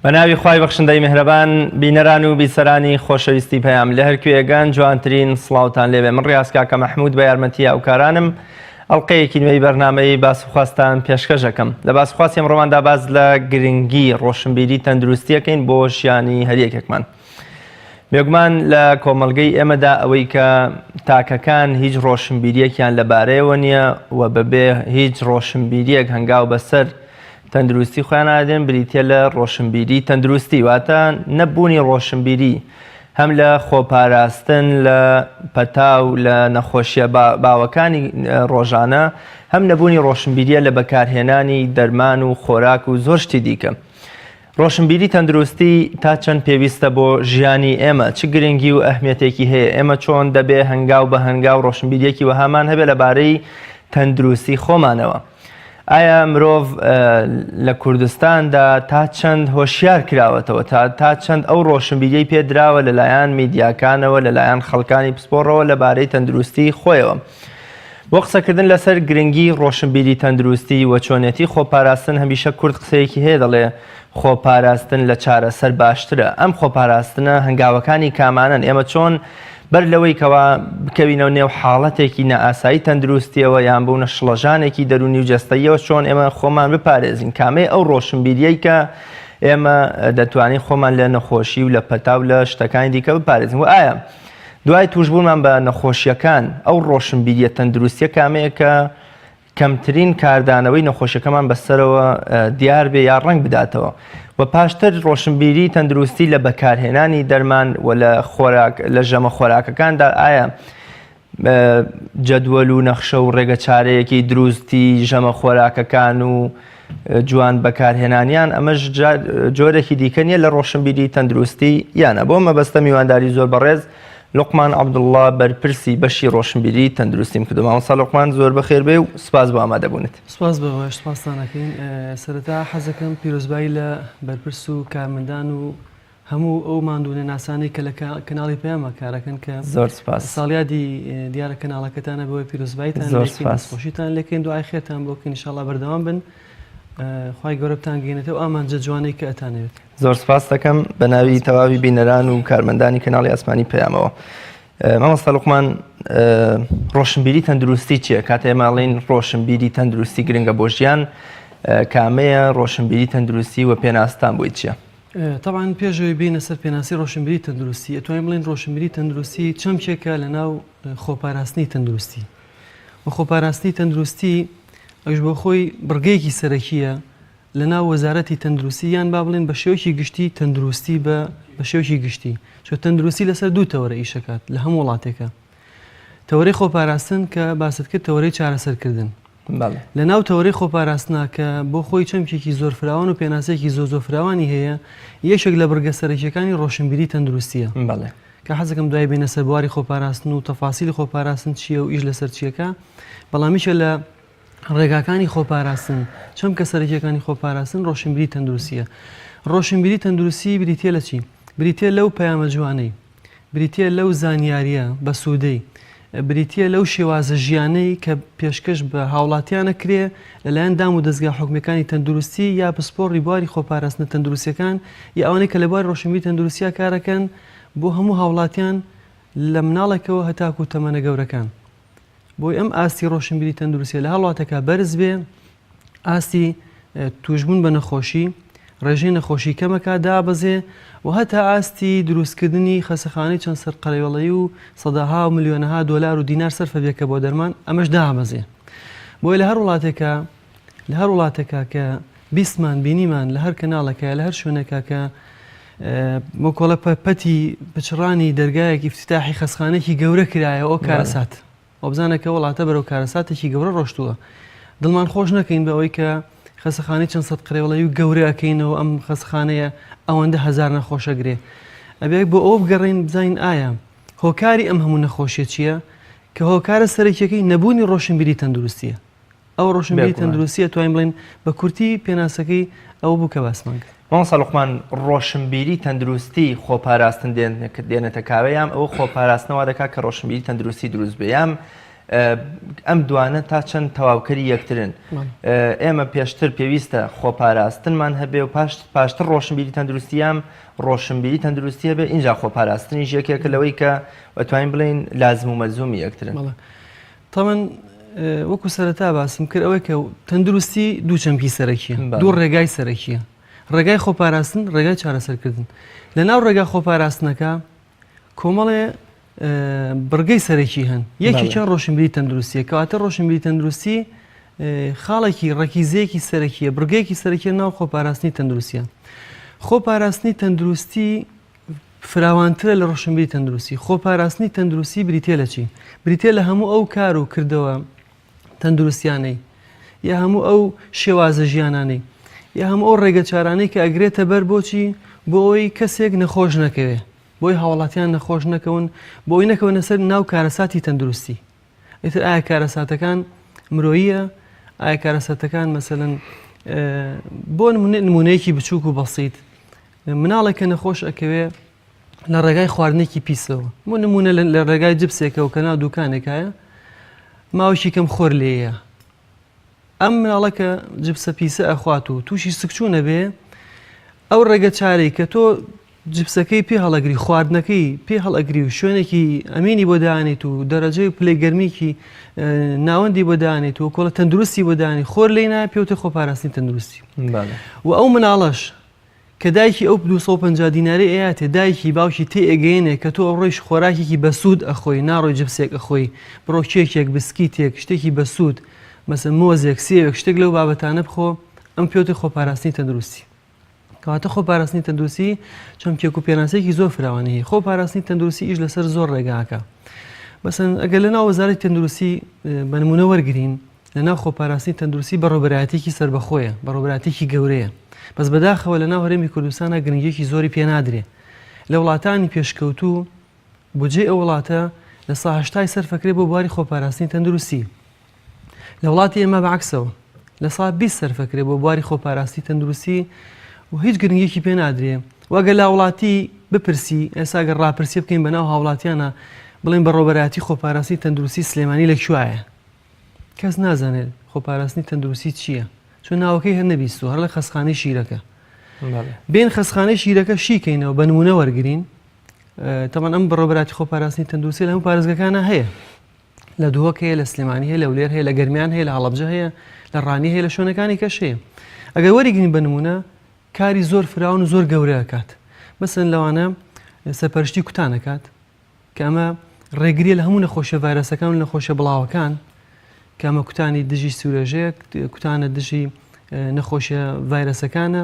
بە ناوی خوای بەخشندەی میهرەبان بینەران و بیسەرانی خۆشەویستی پەیام لە هەر کوێگەن جوانترین سڵاوتان لێبێ من ڕیاز کاکە مەحمود بە یارمەتی هاوکارانم ئەڵلقەیەکی نوێی بەرنامەی باسوخواستان پێشکەش ئەکەم لە باسوخواسی ئەمڕۆماندا باس لە گرنگی ڕۆشنبیری تەندروستیەکەین بۆ ژیانی هەریەکێکمان. بێگومان لە کۆمەڵگەی ئێمەدا ئەوەی کە تاکەکان هیچ ڕۆشنبیریەکیان لەبارەیەوە نییە و بەبێ هیچ ڕۆشنبیریەک هەنگاو بەسەر تەندروستی خۆیان ئادێن بریتە لە ڕۆشنبیری تەندروستی واتە نەبوونی ڕۆشنبیری هەم لە خۆپاراستن لە پەتا و لە نەخۆشیە باوەکانی ڕۆژانە هەم نەبوونی ڕۆشنبیریە لە بەکارهێنانی دەرمان و خۆراک و زۆر شتی دیکە. ڕۆشنبیری تەندروستی تا چەند پێویستە بۆ ژیانی ئێمە؟ چ گرنگی و ئەهمیەتێکی هەیە؟ ئێمە چۆن دەبێ هەنگاو بە هەنگاو ڕۆشنبیریەکی وەهامان هەبێ لەبارەی تەندروستی خۆمانەوە؟ ئایا مرۆڤ لە کوردستاندا تا چەند هۆشیار کراوەتەوە تا تا چەند ئەو ڕۆشنبیریەی پێ دراوە لەلایەن میدیاکانەوە لەلایەن خەڵکانی پسپۆڕەوە لەبارەی تەندروستی خۆیەوە؟ بۆ قسەکردن لەسەر گرنگی ڕۆشنبیری تەندروستی و چۆنێتی خۆپاراستن هەمیشە کورد قسەیەکی هەیە دەڵێ خۆپاراستن لە چارەسەر باشترە ئەم خۆپاراستنە هەنگاوەکانی کامانەن ئێمە چۆن بەر لەوەی کەوا بکەوینەوە نێو حاڵەتێکی نائاسایی تەندروستیەوە یان بوونە شڵەژانێکی دەرونی و جەستەییەوە چۆن ئێمە خۆمان بپارێزین کامەی ئەو ڕۆشنبیریەی کە ئێمە دەتوانین خۆمان لە نەخۆشی و لە پەتا و لە شتەکانی دیکە بپارێزین و ئایا دوای تووشبوونمان بە نەخۆشییەکان، ئەو ڕۆشنبیرییە تەندروستییە کامەیە کە کەمترین کاردانەوەی نەخۆشیەکەمان بەسەرەوە دیار بێ یا ڕەنگ بداتەوە و پاشتر ڕۆشنبیری تەندروستی لە بەکارهێنانی دەرمان و لە خۆراک لە ژەمە خۆراکەکاندا ئایا جەدوەل و نەخشە و ڕێگە چارەیەکی دروستی ژەمە خۆراکەکان و جوان بەکارهێنانیان ئەمەش جۆرێکی دیکە نییە لە ڕۆشنبیری تەندروستی یانە بۆ مەبەستە میوانداری زۆر بەڕێز لوقمان عەبدوڵڵا بەرپرسی بەشی ڕۆشنبیری تەندروستیم کردو مامۆستا لوقمان زۆر بەخێر بێ و سپاس بۆ ئامادەبوونت. سپاس بۆ ئێوەش سپاستان ئەکەین سەرەتا حەزەکەم پیرۆزبایی لە بەرپرس و کارمەندان و هەموو ئەو ماندوونەناسانەی کە لە کەناڵی پەیامە کارەکەن کە زۆر سپاس ساڵیادی دیارە کەناڵەکەتانە بەوەی پیرۆزباییتان زۆر لێکەین سپاس. دەستخۆشیتان لێکەین دوعای خێرتان بۆ بکەین ئینشاڵڵا بەردەوام بن خوای گەورە بتانگەیەنێتەوە ئامانجە جوانەی کە ئەتانەوێت. زۆر سپاس دەکەم بە ناوی تەواوی بینەران و کارمەندانی کەناڵی ئاسمانی پەیامەوە. مامۆستا لوقمان ڕۆشنبیری تەندروستی چییە؟ کاتێ ئێمە ئەڵێین ڕۆشنبیری تەندروستی گرنگە بۆ ژیان کامەیە ڕۆشنبیری تەندروستی و پێناستان بۆی چییە؟ تەبعەن پێش ئەوەی بێینە سەر پێناسی ڕۆشنبیری تەندروستی ئەتوانین بڵێین ڕۆشنبیری تەندروستی چەمکێکە لە ناو خۆپاراستنی تەندروستی و خۆپاراستنی تەندروستی ئەوش بۆ خۆی بڕگەیەکی سەرەکیە لە ناو وەزارەتی تەندروستی یان با بڵێن بە شێوەیەکی گشتی تەندروستی بە بە شێوەیەکی گشتی چۆ تەندروستی لەسەر دوو تەوەرە ئیشەکات لە هەموو وڵاتێکە تەوەرەی خۆپاراستن کە باست کرد تەوەرەی چارەسەرکردن لە ناو تەوەرەی خۆپاراستنا کە بۆ خۆی چەمکێکی زۆر فراوان و پێناسەیەکی زۆر زۆر فراوانی هەیە، یەکێک لە بڕگە سەرەکییەکانی ڕۆشنبیری تەندروستییە. کە حەزەکەم دوای بێینە سەر بواری خۆپاراستن و تەفاسیلی خۆپاراستن چییە و ئیش لەسەر چییەکە، بەڵام یەکێک لە ڕێگاکانی خۆپاراستن، چەمکە سەرەکییەکانی خۆپاراستن ڕۆشنبیری تەندروستییە. ڕۆشنبیری تەندروستی بریتییە لە چی؟ بریتییە لەو پەیامە جوانەی بریتییە لەو زانیارییە بەسوودەی، بریتییە لەو شێوازە ژیانەی کە پێشکەش بە هاوڵاتیان ئەکرێ لەلایەن دام و دەزگا حکومییەکانی تەندروستی یا پسپۆڕی بواری خۆپاراستنە تەندروستییەکان یا ئەوانەی کە لە بواری ڕۆشنبیری تەندروستیا کارەکەن بۆ هەموو هاوڵاتیان لە مناڵێکەوە هەتاکوو تەمەنە گەورەکان. بۆی ئەم ئاستی ڕۆشنبیری تەندروستیە لە هەر وڵاتێکا بەرز بێ ئاستی توشبوون بە نەخۆشی ڕێژەی نەخۆشی کەمەکا دابەزێ و هەتا ئاستی دروستکردنی خەسەخانەی چەند سەر قەرەوێڵەی و سەدەها و ملیۆنەها دۆلار و دینار سەرفە بێ کە بۆ دەرمان ئەمەش دابەزێ بۆیە لە هەر وڵاتێکا لە هەر وڵاتێکا کە بیستمان بینیمان لە هەر کەناڵێکا لە هەر شوێنێکا کە مۆکۆڵە پەتی پچڕانی دەرگایەک ئیفتتاحی خەسخانێکی گەورە کرایە ئەو کارەسات وابزانە کە وڵاتە بەرەو کارەساتێکی گەورە ڕۆشتووە. دڵمان خۆش نەکەین بە ئەوەی کە خەسەخانەی چەند سەد قرێوڵەی و گەورە ئەکەینەوە ئەم خەسخانەیە ئەوەندە هەزار نەخۆش ئەگرێ. ئەبێ بۆ ئەوە بگەڕێین بزانین ئایا هۆکاری ئەم هەموو نەخۆشیە چییە؟ کە هۆکارە سەرەکیەکەی نەبوونی ڕۆشنبیری تەندروستیە. ئەو ڕۆشنبیری تەندروستیە توانین بڵێین بە کورتی پێناسەکەی ئەوە بوو کە باسمان کرد. مامۆستا لوقمان ڕۆشنبیری تەندروستی خۆپاراستن دێنێتە کاوێ یام ئەوە خۆپاراستنە وا دەکات کە ڕۆشنبیری تەندروستی دروست بێ یام. ئەم دوانە تا چەند تەواوکەری یەکترن؟ ئێمە پێشتر پێویستە خۆپاراستنمان هەبێ و پاشتر ڕۆشنبیری تەندروستیام ڕۆشنبیری تەندروستی هەبێ ئینجا خۆپاراستنیش یەکێکە لەوەی کە ئەتوانین بڵێین لازم و مەلزومی یەکترن. تەمەن وەکو سەرەتا باسم کرد ئەوەی کە تەندروستی دوو چەمکی سەرەکیە دوو ڕێگای سەرەکیە ڕێگای خۆپاراستن ڕێگای چارەسەرکردن لە ناو ڕێگا خۆپاراستنەکە کۆمەڵێ بڕگەی سەرەکی هەن یەکێکیان ڕۆشنبیری تەندروستیە کەواتە ڕۆشنبیری تەندروستی خاڵێکی ڕەکیزەیەکی سەرەکیە بڕگەیەکی سەرەکیە ناو خۆپاراستنی تەندروستیە خۆپاراستنی تەندروستی فراوانترە لە ڕۆشنبیری تەندروستی خۆپاراستنی تەندروستی بریتە لە چی بریتە لە هەموو ئەو کار و کردەوە تەندروستیانەی یا هەموو ئەو شێوازە ژیانانەی یا هەموو ئەو ڕێگە چارانەی کە ئەگرێتە بەر بۆچی بۆ ئەوەی کەسێک نەخۆش نەکەوێ بۆی هاوڵاتیان نەخۆش نەکەون بۆی نەکەونە سەر ناو کارەساتی تەندروستی ئیتر ئایا کارەساتەکان مرۆییە ئایا کارەساتەکان مەسەلەن بۆ نمونەیەکی بچووک و بەسیت مناڵێک کە نەخۆش ئەکەوێ لە ڕێگای خواردنێکی پیسەوە بۆ نمونە لە ڕێگای جپسێکەوە کە ناو دوکانێکایە ماوەیەکی کەم خۆر لێیە ئەم مناڵە کە جپسە پیسە ئەخوات و تووشی سکچوو نەبێ ئەو ڕێگە چارەی کە تۆ جپسەکەی پێ هەڵەگری خواردنەکەی پێ هەڵەگری و شوێنێکی ئەمینی بۆ دانیت و دەرەجەی و پلەی گەرمیکی ناوەندی بۆ دانیت و کۆڵە تەندروستی بۆ دانی خۆر لێ نایە پێوتە خۆپاراستنی تەندروستی و ئەو مناڵەش کە دایکی ئەو 250 دینارەی ئەیاتێ دایکی باوکی تێ ئەگەیەنێ کە تۆ ئەڕۆیش خۆراکێکی بەسوود ئەخۆی ناڕۆی جپسێک ئەخۆی بڕۆ کێکێک بسکیتێک شتێکی بەسوود مەسەن مۆزێک سێوێک شتێک لەو بابەتانە بخۆ ئەم پێوتێ خۆپاراستنی تەندروستی کەواتە خۆپاراستنی تەندروستی چەمکێک و پێناسەیەکی زۆر فراوانی هەیە خۆپاراستنی تەندروستی ئیش لەسەر زۆر ڕێگاکە مەسەن ئەگەر لە ناو وەزارەتی تەندروستی بە نمونە وەرگین لەناو خۆپاراستنی تەندروستی بەڕێوەبەرایەتیەکی سەربەخۆیە، بەڕێوەبەرایەتیەکی گەورەیە، بەس بەداخەوە لەناو هەرێمی کوردستانا گرنگیەکی زۆری پێ نادرێ. لە وڵاتانی پێشکەوتوو بودجەی ئەو وڵاتە لە سا هەشتای سەرفەکرێ بۆ بواری خۆپاراستنی تەندروستی. لە وڵاتی ئێمە بە عەکسەوە لە سا 20 سەرفەکرێ بۆ بواری خۆپاراستنی تەندروستی و هیچ گرنگیەکی پێ نادرێ و ئەگەر لە وڵاتی بپرسی ئێستا گەر ڕاپرسی بکەین بەناو هاوڵاتیانە بڵێن بەڕێوەبەرایەتی خۆپاراستنی تەندروستی سلێمانی لە کوایە؟ کەس نازانێت خۆپاراستنی تەندروستی چییە چون ناوەکەی هەر نەبیستووە هەر لە خەستخانەی شیرەکە بێن خەستخانەی شیرەکە شیکەینەوە بە نمونە وەرگین تەمان ئەم بەڕێوەبەراتی خۆپاراستنی تەندروستی لە هەموو پارێزگەکانە هەیە لە دهۆک هەیە لە سلێمانی هەیە لە هەولێر هەیە لە گەرمیان هەیە لە هەڵەبجە هەیە لە ڕانی هەیە لە شوێنەکانی کەش هەیە ئەگەر وەریگرین بە نمونە کاری زۆر فراون و زۆر گەورە کات مەسەن لەوانە سەرپەرشتی کوتانەکات کە ئەمە ڕێگریە لە هەموو نەخۆشیە ڤایرەسەکان و نەخۆشیە بڵاوەکان کە ئەمە کوتانی دژی سوورێژەیە کوتانە دژی نەخۆشیە ڤایرەسەکانە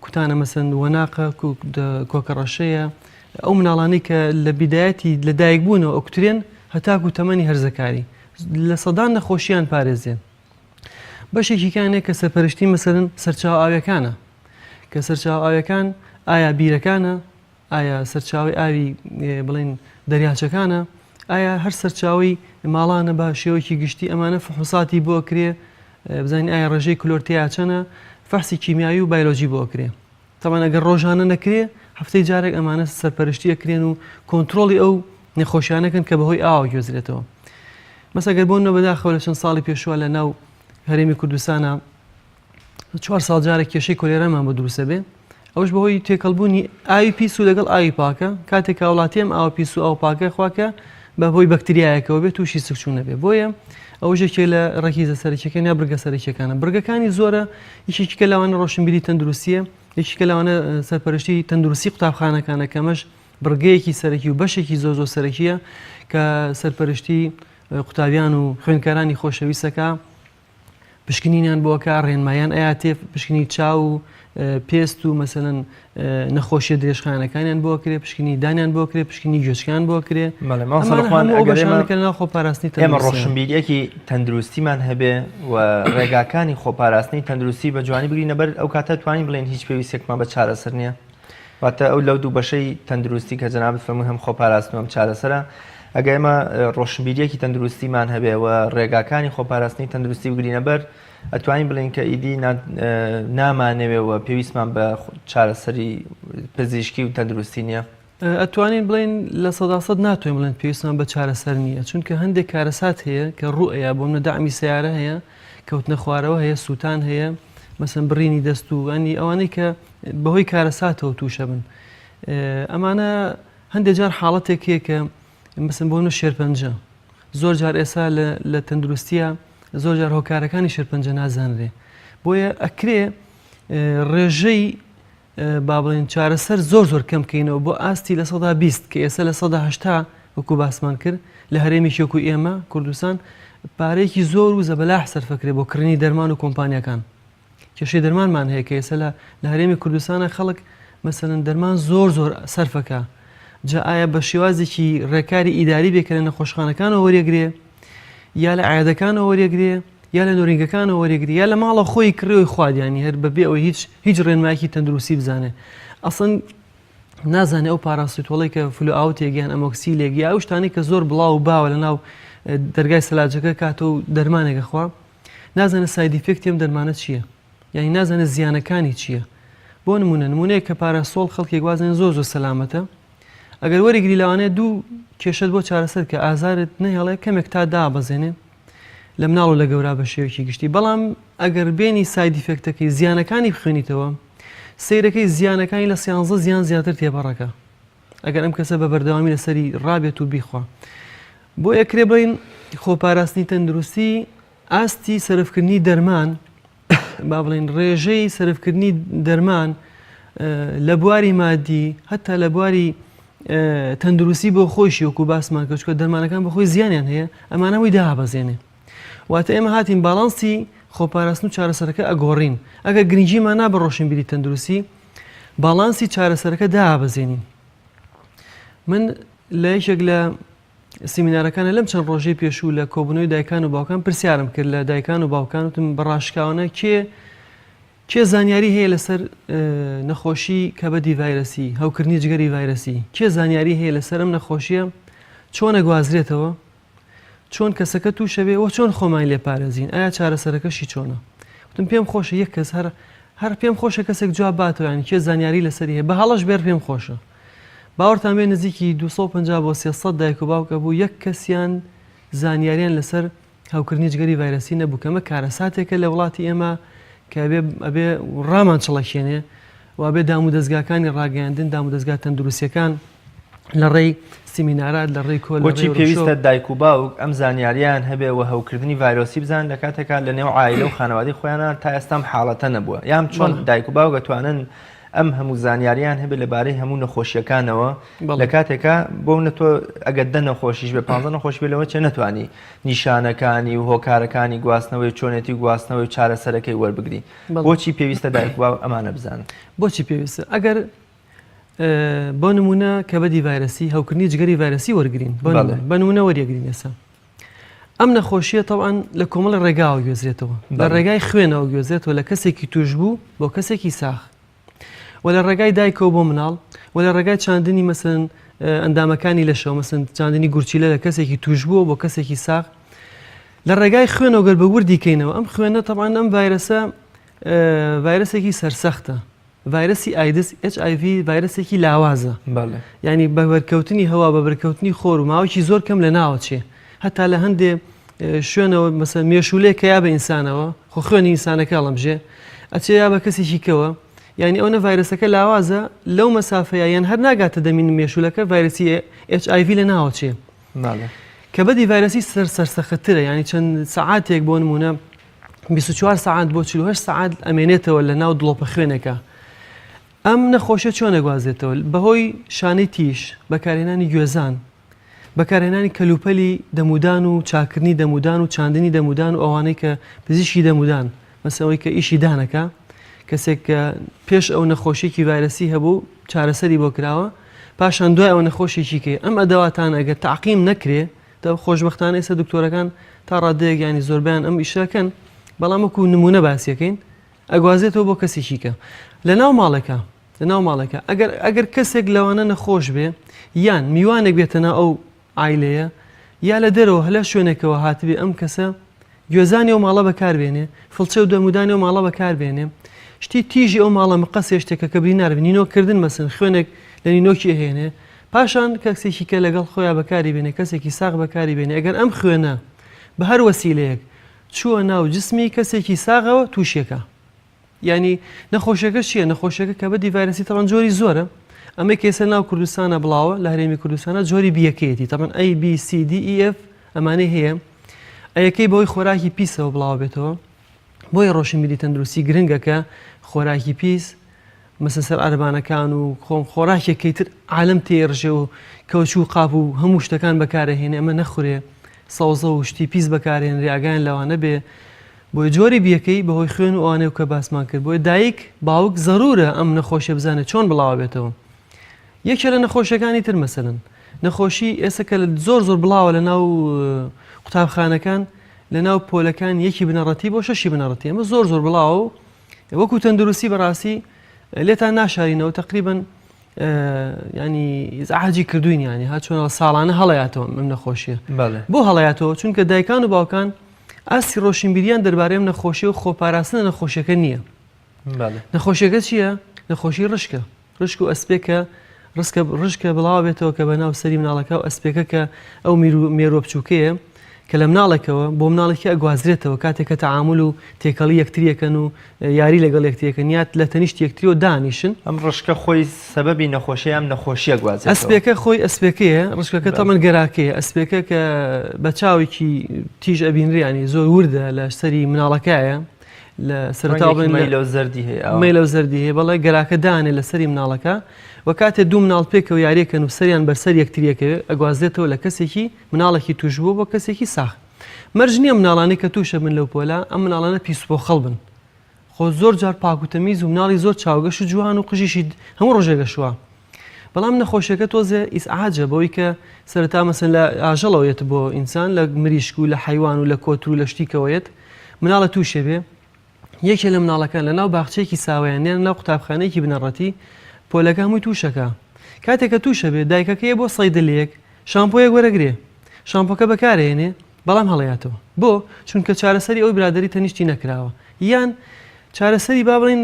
کوتانە مەسەن وەناقە کۆکە ڕەشەیە ئەو مناڵانەی کە لە بیدایەتی لە دایک بوونەوە ئەکوترێن هەتاکو تەمەنی هەرزەکاری لە سەدان نەخۆشیان پارێزێن بەشێکی کانێک کە سەرپەرشتی مەسەرن سەرچاو ئاوەکانە کە سەرچاو ئاوەکان ئایا بیرەکانە ئایا سەرچاوەی ئاوی بڵێن دەریاچەکانە؟ ئایا هەر سەرچاوەی ماڵانە بە شێوەیەکی گشتی ئەمانە فحوساتی بۆ ئەکرێ بزانین ئایا ڕێژەی کلۆر تیا چەنە فەحسی کیمیایی و بایلۆجی بۆ ئەکرێ تەمان ئەگەر ڕۆژانە نەکرێ هەفتەی جارێک ئەمانە سەرپەرشتی ئەکرێن و کۆنترۆڵی ئەو نەخۆشیانەکەن کە بەهۆی ئاوە گوێزرێتەوە مەسە گەر بۆ نە بەداخەوە لە چەند ساڵی پێشوە لە ناو هەرێمی کوردستانە چوار ساڵ جارێک کێشەی کۆلێرامان بۆ دروستە بێ ئەوش بەهۆی تێکەڵبوونی ئاوی پیس و لەگەڵ ئاوی پاکە کاتێک هاوڵاتی ئەم ئاوە پیس و ئاو پاکە خواکە بە هۆی بەکتریایەکەوە بێت تووشی سکچوون نەبێ بۆیە ئەوەش یەکێک لە ڕەکیزە سەرەکیەکان یا برگە سەرەکیەکانە برگەکانی زۆرە یەکێکیکە لەوانە ڕۆشنبیری تەندروستیە یەکێکە لەوانە سەرپەرشتی تەندروستی قوتابخانەکانە کەمەش بڕگەیەکی سەرەکی و بەشێکی زۆر زۆر سەرەکیە کە سەرپەرشتی قوتابیان و خوێندکارانی خۆشەویستەکە پشکنینیان بۆ ئەکا ڕێنمایان ئەیاتێ پشکنی چاو و پێست و مەسەلەن نەخۆشیە درێژخایەنەکانیان بۆ کرێ پشکنی دانیان بۆ کرێ پشکنی گوێچکان بۆ کرێ ناو خۆپاراستنی ئێمە ڕۆشنبیریەکی تەندروستیمان هەبێ و ڕێگاکانی خۆپاراستنی تەندروستی بە جوانی بگرینە بەر ئەو کاتە توانین بڵێن هیچ پێویستێکمان بە چارەسەر نییە واتە ئەو لەو دوو بەشەی تەندروستی کە جەنابت فەرمووی هەم خۆپاراستن و هەم چارەسەرە، ئەگەر ئێمە ڕۆشنبیرییەکی تەندروستیمان هەبێ و ڕێگاکانی خۆپاراستنی تەندروستی بگرینە بەر، ئەتوانین بڵێین کە ئیدی نامانەوێ و پێویستمان بە چارەسەری پزیشکی و تەندروستی نییە. ئەتوانین بڵێین 100% ناتوانین بڵێن پێویستمان بە چارەسەر نییە چونکە هەندێک کارەسات هەیە کە ڕوو ئەیا بۆ منە دەعمی سیارە هەیە کەوتنە خوارەوە هەیە سووتان هەیە مەسەن بڕینی دەست و ئەنی ئەوانەی کە بەهۆی کارەساتەوە تووشە بن ئەمانە هەندێک جار حاڵەتێک هەیە کە مەسەن بۆ منە شێرپەنجە زۆر جار ئێسا لە تەندروستیە زۆر جار هۆکارەکانی شێرپەنجە نازانرێ بۆیە ئەکرێ ڕێژەی با بڵێین چارەسەر زۆر زۆر کەم بکەینەوە بۆ ئاستی 20% کە ئێستا 80% وەکو باسمان کرد لە هەرێمێکی وەکو ئێمە کوردستان پارەیەکی زۆر و زەبەلاح سەرفەکرێ بۆ کڕینی دەرمان و کۆمپانیاکان کێشەی دەرمانمان هەیە کە ئێستا لە هەرێمی کوردستانە خەڵک مەسەلەن دەرمان زۆر زۆر سەرفەکە جا ئایا بە شێوازێکی ڕێکاری ئیداری بێ کە لە نەخۆشخانەکانەوە وەریەگرێ یا لە عیادەکانەوە وەریەگرێ یا لە نۆرینگەکانەوە وەریگری یا لە ماڵە خۆی کڕیەوەی خوارد یانی هەر بەبێ ئەوەی هیچ هیچ ڕێنمایەکی تەندروستی بزانێ ئەسڵەن نازانێ ئەو پاراسیتۆڵی کە فلو ئاوتێک یان ئەمۆکسیلێک یا ئەو شتانەی کە زۆر بڵاو و باوە لە ناو دەرگای سەلاجەکە کاتە و دەرمانێکە خوا نازانێ side effect ی ئەم دەرمانە چییە یعنی نازانێ زیانەکانی چییە بۆ نمونە نمونەیە کە پاراسۆڵ خەڵکێک وازێن زۆر زۆر سەلامەتە ئەگەر وەریگری لەوانەیە دوو کێشت بۆ چارەسەر کە ئازارت نەهێڵێ کەمێک تا دابەزێنێ لە مناڵ و لە گەورا بە شێوەیەکی گشتی بەڵام ئەگەر بێنی side effect ەکەی زیانەکانی بخوێنیتەوە سەیرەکەی زیانەکانی لە سیانزە زیان زیاتر تێپەڕەکە ئەگەر ئەم کەسە بە بەردەوامی لەسەری ڕابێت و بیخوا بۆ ئەکرێ بڵین خۆپاراستنی تەندروستی ئاستی سەرفکردنی دەرمان با بڵین ڕێژەی سەرفکردنی دەرمان لە بواری مادی هەتا لە بواری تەندروستی بۆ خۆیشی وەکو باسمان کرد چونکە دەرمانەکان بەخۆی زیانیان هەیە ئەمانە هەمووی دابەزێنێ واتە ئێمە هاتین باڵانسی خۆپاراستن و چارەسەرەکە ئەگۆڕین ئەگەر گرنگیمان نا بە ڕۆشنبیری تەندروستی باڵانسی چارەسەرەکە دابەزێنین من لە یەکێک لە سیمینارەکانە لەم چەند ڕۆژەی پێشوو لە کۆبوونەوەی دایکان و باوکان پرسیارم کرد لە دایکان و باوکان وتم بە ڕاشکاوانە کێ کێ زانیاری هەیە لەسەر نەخۆشی کەبەدی ڤایرەسی، هەوکردنی جگەری ڤایرەسی؟ کێ زانیاری هەیە لەسەر ئەم نەخۆشیە چۆن ئەگوازرێتەوە؟ چۆن کەسەکە تووشەبێ وە چۆن خۆمانی لێ پارێزین؟ ئایا چارەسەرەکەشی چۆنە؟ وتم پێم خۆشە یەک کەس هەر هەر پێم خۆشە کەسێک جواب باتەوە یانی کێ زانیاری لەسەری هەیە بە هەڵەش بێر پێم خۆشە باوەڕتان بێ نزیکی 250 بۆ 300 دایک و باوک ئەبوو یەک کەسیان زانیاریان لەسەر هەوکردنی جگەری ڤایرەسی نەبوو کە ئەمە کارەساتێکە لە وڵاتی ئێمە کە ئەبێ ئەبێ ڕامان چڵەکێنێ و ئەبێ دامودەزگاکانی ڕاگەیاندن دامودەزگا تەندروستیەکان لە ڕێی سیمینارات لە ڕێی کۆ لە بۆچی ڕێی پێویستە ورکشۆپ دایک و باوک ئەم زانیارییان هەبێ و هەوکردنی ڤایرۆسی بزانن لە کاتێکا لە نێو عایلە و خانەوادەی خۆیانا تا ئێستا ئەم حاڵەتە نەبووە یان چۆن بەڵێ دایک و باوک ئەتوانن ئەم هەموو زانیارییان هەبێ لە بارەی هەموو نەخۆشیەکانەوە لە بەڵێ کاتێکا بۆ منە تۆ ئەگەر دە نەخۆشیش بێ پانزە نەخۆشی بێ لەوە چێ نەتوانی نیشانەکانی و هۆکارەکانی گواستنەوەی و چۆنێتی گواستنەوەی و چارەسەرەکەی وەربگری بەڵێ بۆچی پێویستە دایک و باوک ئەمانە بزانن؟ بۆچی پێویستە ئەگەر بۆ نمونە کەبەدی ڤایرەسی هەوکردنی جگەری ڤایرەسی وەرگین بۆ بەڵێ. بە نمونە وەریەگرین ئێستا ئەم نەخۆشیە تەوان لە کۆمەڵی ڕێگاوە گوێزرێتەوە لە ڕێگای خوێنەوە گوێزێتەوە لە کەسێکی توشبوو بۆ کەسێکی ساخ و لە ڕێگای دایکەوە بۆ مناڵ و لە ڕێگای چاندنی مەسن ئەندامەکانی لەشەوە مەسن چاندنی گورچیلە لە کەسێکی توشبووە بۆ کەسێکی ساخ لە ڕێگای خوێنەوە گەر بە وردی کەینەوە ئەم خوێنە تەبان ئەم ڤایرەسە ڤایرەسێکی سەرسەختە ڤایرەسی ئایدز HIV ڤایرەسێکی لاوازە یانی بە بەرکەوتنی هەوا بە بەرکەوتنی خۆر و ماوەیەکی زۆر کەم لە ناوە چێ هەتا لە هەندێ شوێنەوە مەسە مێشولەیە کە یا بە ئینسانەوە خۆ خوێنی ئینسانەکە هەڵەمژێ ئەچێ یا بە کەسێکی کەوە یعنی ئەو نە ڤایرەسەکە لاوازە لەو مەسافەیە یان هەر ناگاتە دەمین مێشولەکە ڤایرەسی HIV لە ناوە چێ کەبەدی ڤایرەسی سەر سەرسەختترە یعنی چەند سەعاتێک بۆ نمونە 24 سەعات بۆ 48 سەعات ئەمێنێتەوە لە ناو دڵۆپە خوێنەکە ئەم نەخۆشیە چۆن ئەگوازێتەوە بەهۆی شانەی تیژ بەکارهێنانی گوێزان بەکارهێنانی کەلوپەلی دەمودان و چاکردنی دەمودان و چاندنی دەمودان و ئەوانەی کە پزیشکی دەمودان مەسەوەی کە ئیشی دانەکە کەسێک کە پێش ئەو نەخۆشیێکی ڤایرەسی هەبوو چارەسەری بۆ کراوە پاشان دوای ئەو نەخۆشیێکی کەی ئەم ئەدەواتان ئەگەر تاقیم نەکرێ دە خۆشبەختانە ئێستا دکتۆرەکان تا ڕادەیەک ینی زۆربیان ئەم ئیشەکەن بەڵام وەکو نمونە باسیەکەین ئەگوازێتەوە بۆ کەسێکی کە لە ناو ماڵێکە لە ناو ماڵێکە ئەگەر ئەگەر کەسێک لەوانە نەخۆش بێ یان میوانێک بێتە ناو ئەو عایلەیە یا لە دەرەوە هەلە شوێنێکەوە هاتبێ ئەم کەسە گوێزانی ئەو ماڵە بەکار بێنێ فڵچە و دەمودانی ئەو ماڵە بەکار بێنێ شتی تیژی ئەو ماڵە مقەسێ شتێکە کە برینار بێ نینۆک کردن مەسن خوێنێک لە نینۆکی ئەهێنێ. پاشان کەسێکی کە لەگەڵ خۆیان بەکاری بێنێ کەسێکی ساغ بەکاری بێنێ ئەگەر ئەم خوێنە بە هەر وەسیلەیەک چووە ناو جسمی کەسێکی ساغەوە تووشێکە. یانی نەخۆشیەکە چییە؟ نەخۆشیەکە کەبدی ڤایرەسی تەبعەن جۆری زۆرە ئەمەی کە ئێستا ناو کوردستانە بڵاوە لە هەرێمی کوردستانە جۆری بیەکەیەتی تەبعەن A B C D E F ئەمانەی هەیە ئەیەکەی بەوەی خۆراکی پیسەوە بڵاوە بێتەوە بۆیە ڕۆشنبیری تەندروستی گرنگە کە خۆراکی پیس مەسە سەر عەربانەکان و خۆم خۆراکێکەی تر عالم تێڕژێ و کەوچ و قاپ و هەموو شتەکان بەکارەهێنێ ئەمە نەخورێ سەوزە و شتی پیس بەکارهێنرێ ئاگایان لەوانە بێ بۆیە جۆری بیەکەی بەهۆی خوێن و ئەوانەی کە باسمان کرد بۆیە دایک باوک زەرورە ئەم نەخۆشیە بزانێت چۆن بڵاوە بێتەوە یەکێ لە نەخۆشیەکانی تر مەسەلەن نەخۆشی ئێستا کە زۆر زۆر بڵاوە لە ناو قوتابخانەکان لە ناو پۆلەکان یەکی بنەڕەتی بۆ شەشی بنەڕەتی ئەمە زۆر زۆر بڵاوە و وەکو تەندروستی بەڕاستی لێتان ناشارینەوە تقریبن ینی ئیزعاجی کردوین ینی ها چۆن ساڵانە هەڵیاتەوە ئەم نەخۆشیە بۆ هەڵیاتەوە چونکە دایکان و باوکان ئاستی ڕۆشنبیریان دەربارەی ئەم نەخۆشیە و خۆپاراستن لە نەخۆشیەکە نییە. نەخۆشیەکە چییە؟ نەخۆشی ڕشکە. ڕشک و ئەسپێکە ڕسکە ڕشکە بڵاو بێتەوە کە بەناو سەری مناڵەکە و ئەسپێکە کە ئەو مێروە بچووکەیە کە لە مناڵێکەوە بۆ مناڵێکی ئەگوازرێتەوە کاتێک کە تەعامول و تێکەڵی یەکتریەکەن و یاری لەگەڵ یەکتریەکەن یات لە تەنیشت یەکتریەوە دانیشن. ئەم ڕشکە خۆی سەبەبی نەخۆشیە ئەم نەخۆشیە گوازێتەوە. ئەسپێکە خۆی ئەسپێکەیە ڕشکەکە تەمەن گەراکەیە ئەسپێکە کە بە چاوێکی تیژ ئەبینرێ ینی زۆر وردە لە سەری مناڵەکایە لە سەرەتا بڵێن مەیلەو زەردی هەیە مەیلەو زەردی هەیە بەڵێ گەراکە دانێ لە سەری مناڵەکە و کاتێ دوو مناڵ پێکەوە یاریەکەن و سەریان بەر سەر یەکتریەکەوێ ئەگوازێتەوە لە کەسێکی مناڵێکی توشبووە بۆ کەسێکی ساغ مەرج نییە مناڵانی کە تووشە بن لەو پۆلە ئەم مناڵانە پیسپۆخەڵ بن خۆ زۆر جار پاک و تەمیز و مناڵی زۆر چاوگەش و جوان و قژیشی هەموو ڕۆژێک ئەشوا بەڵام نەخۆشیەکە تۆزێ ئیسعاجە بەوەی کە سەرەتا مەسەن لە ئاژەڵەوە یەت بۆ ئینسان لە مریشک و لە حەیوان و لە کۆتر و لە شتیکەوە یەت مناڵە تووشێ بێ یەکێ لە مناڵەکان لە ناو باخچەیەکی ساوایان یان ناو قوتابخانەیەکی بنەڕەتی پۆلەکە هەمووی تووشەکە کاتێک کە تووشە بێ دایکەکەی بۆ سەیدلیەک شامپۆیەک وەرەگرێ شامپۆکە بەکارێنێ بەڵام هەڵەیاتەوە بۆ؟ چونکە چارەسەری ئەوی برادەری تەنیشتی نەکراوە یان چارەسەری با بڵین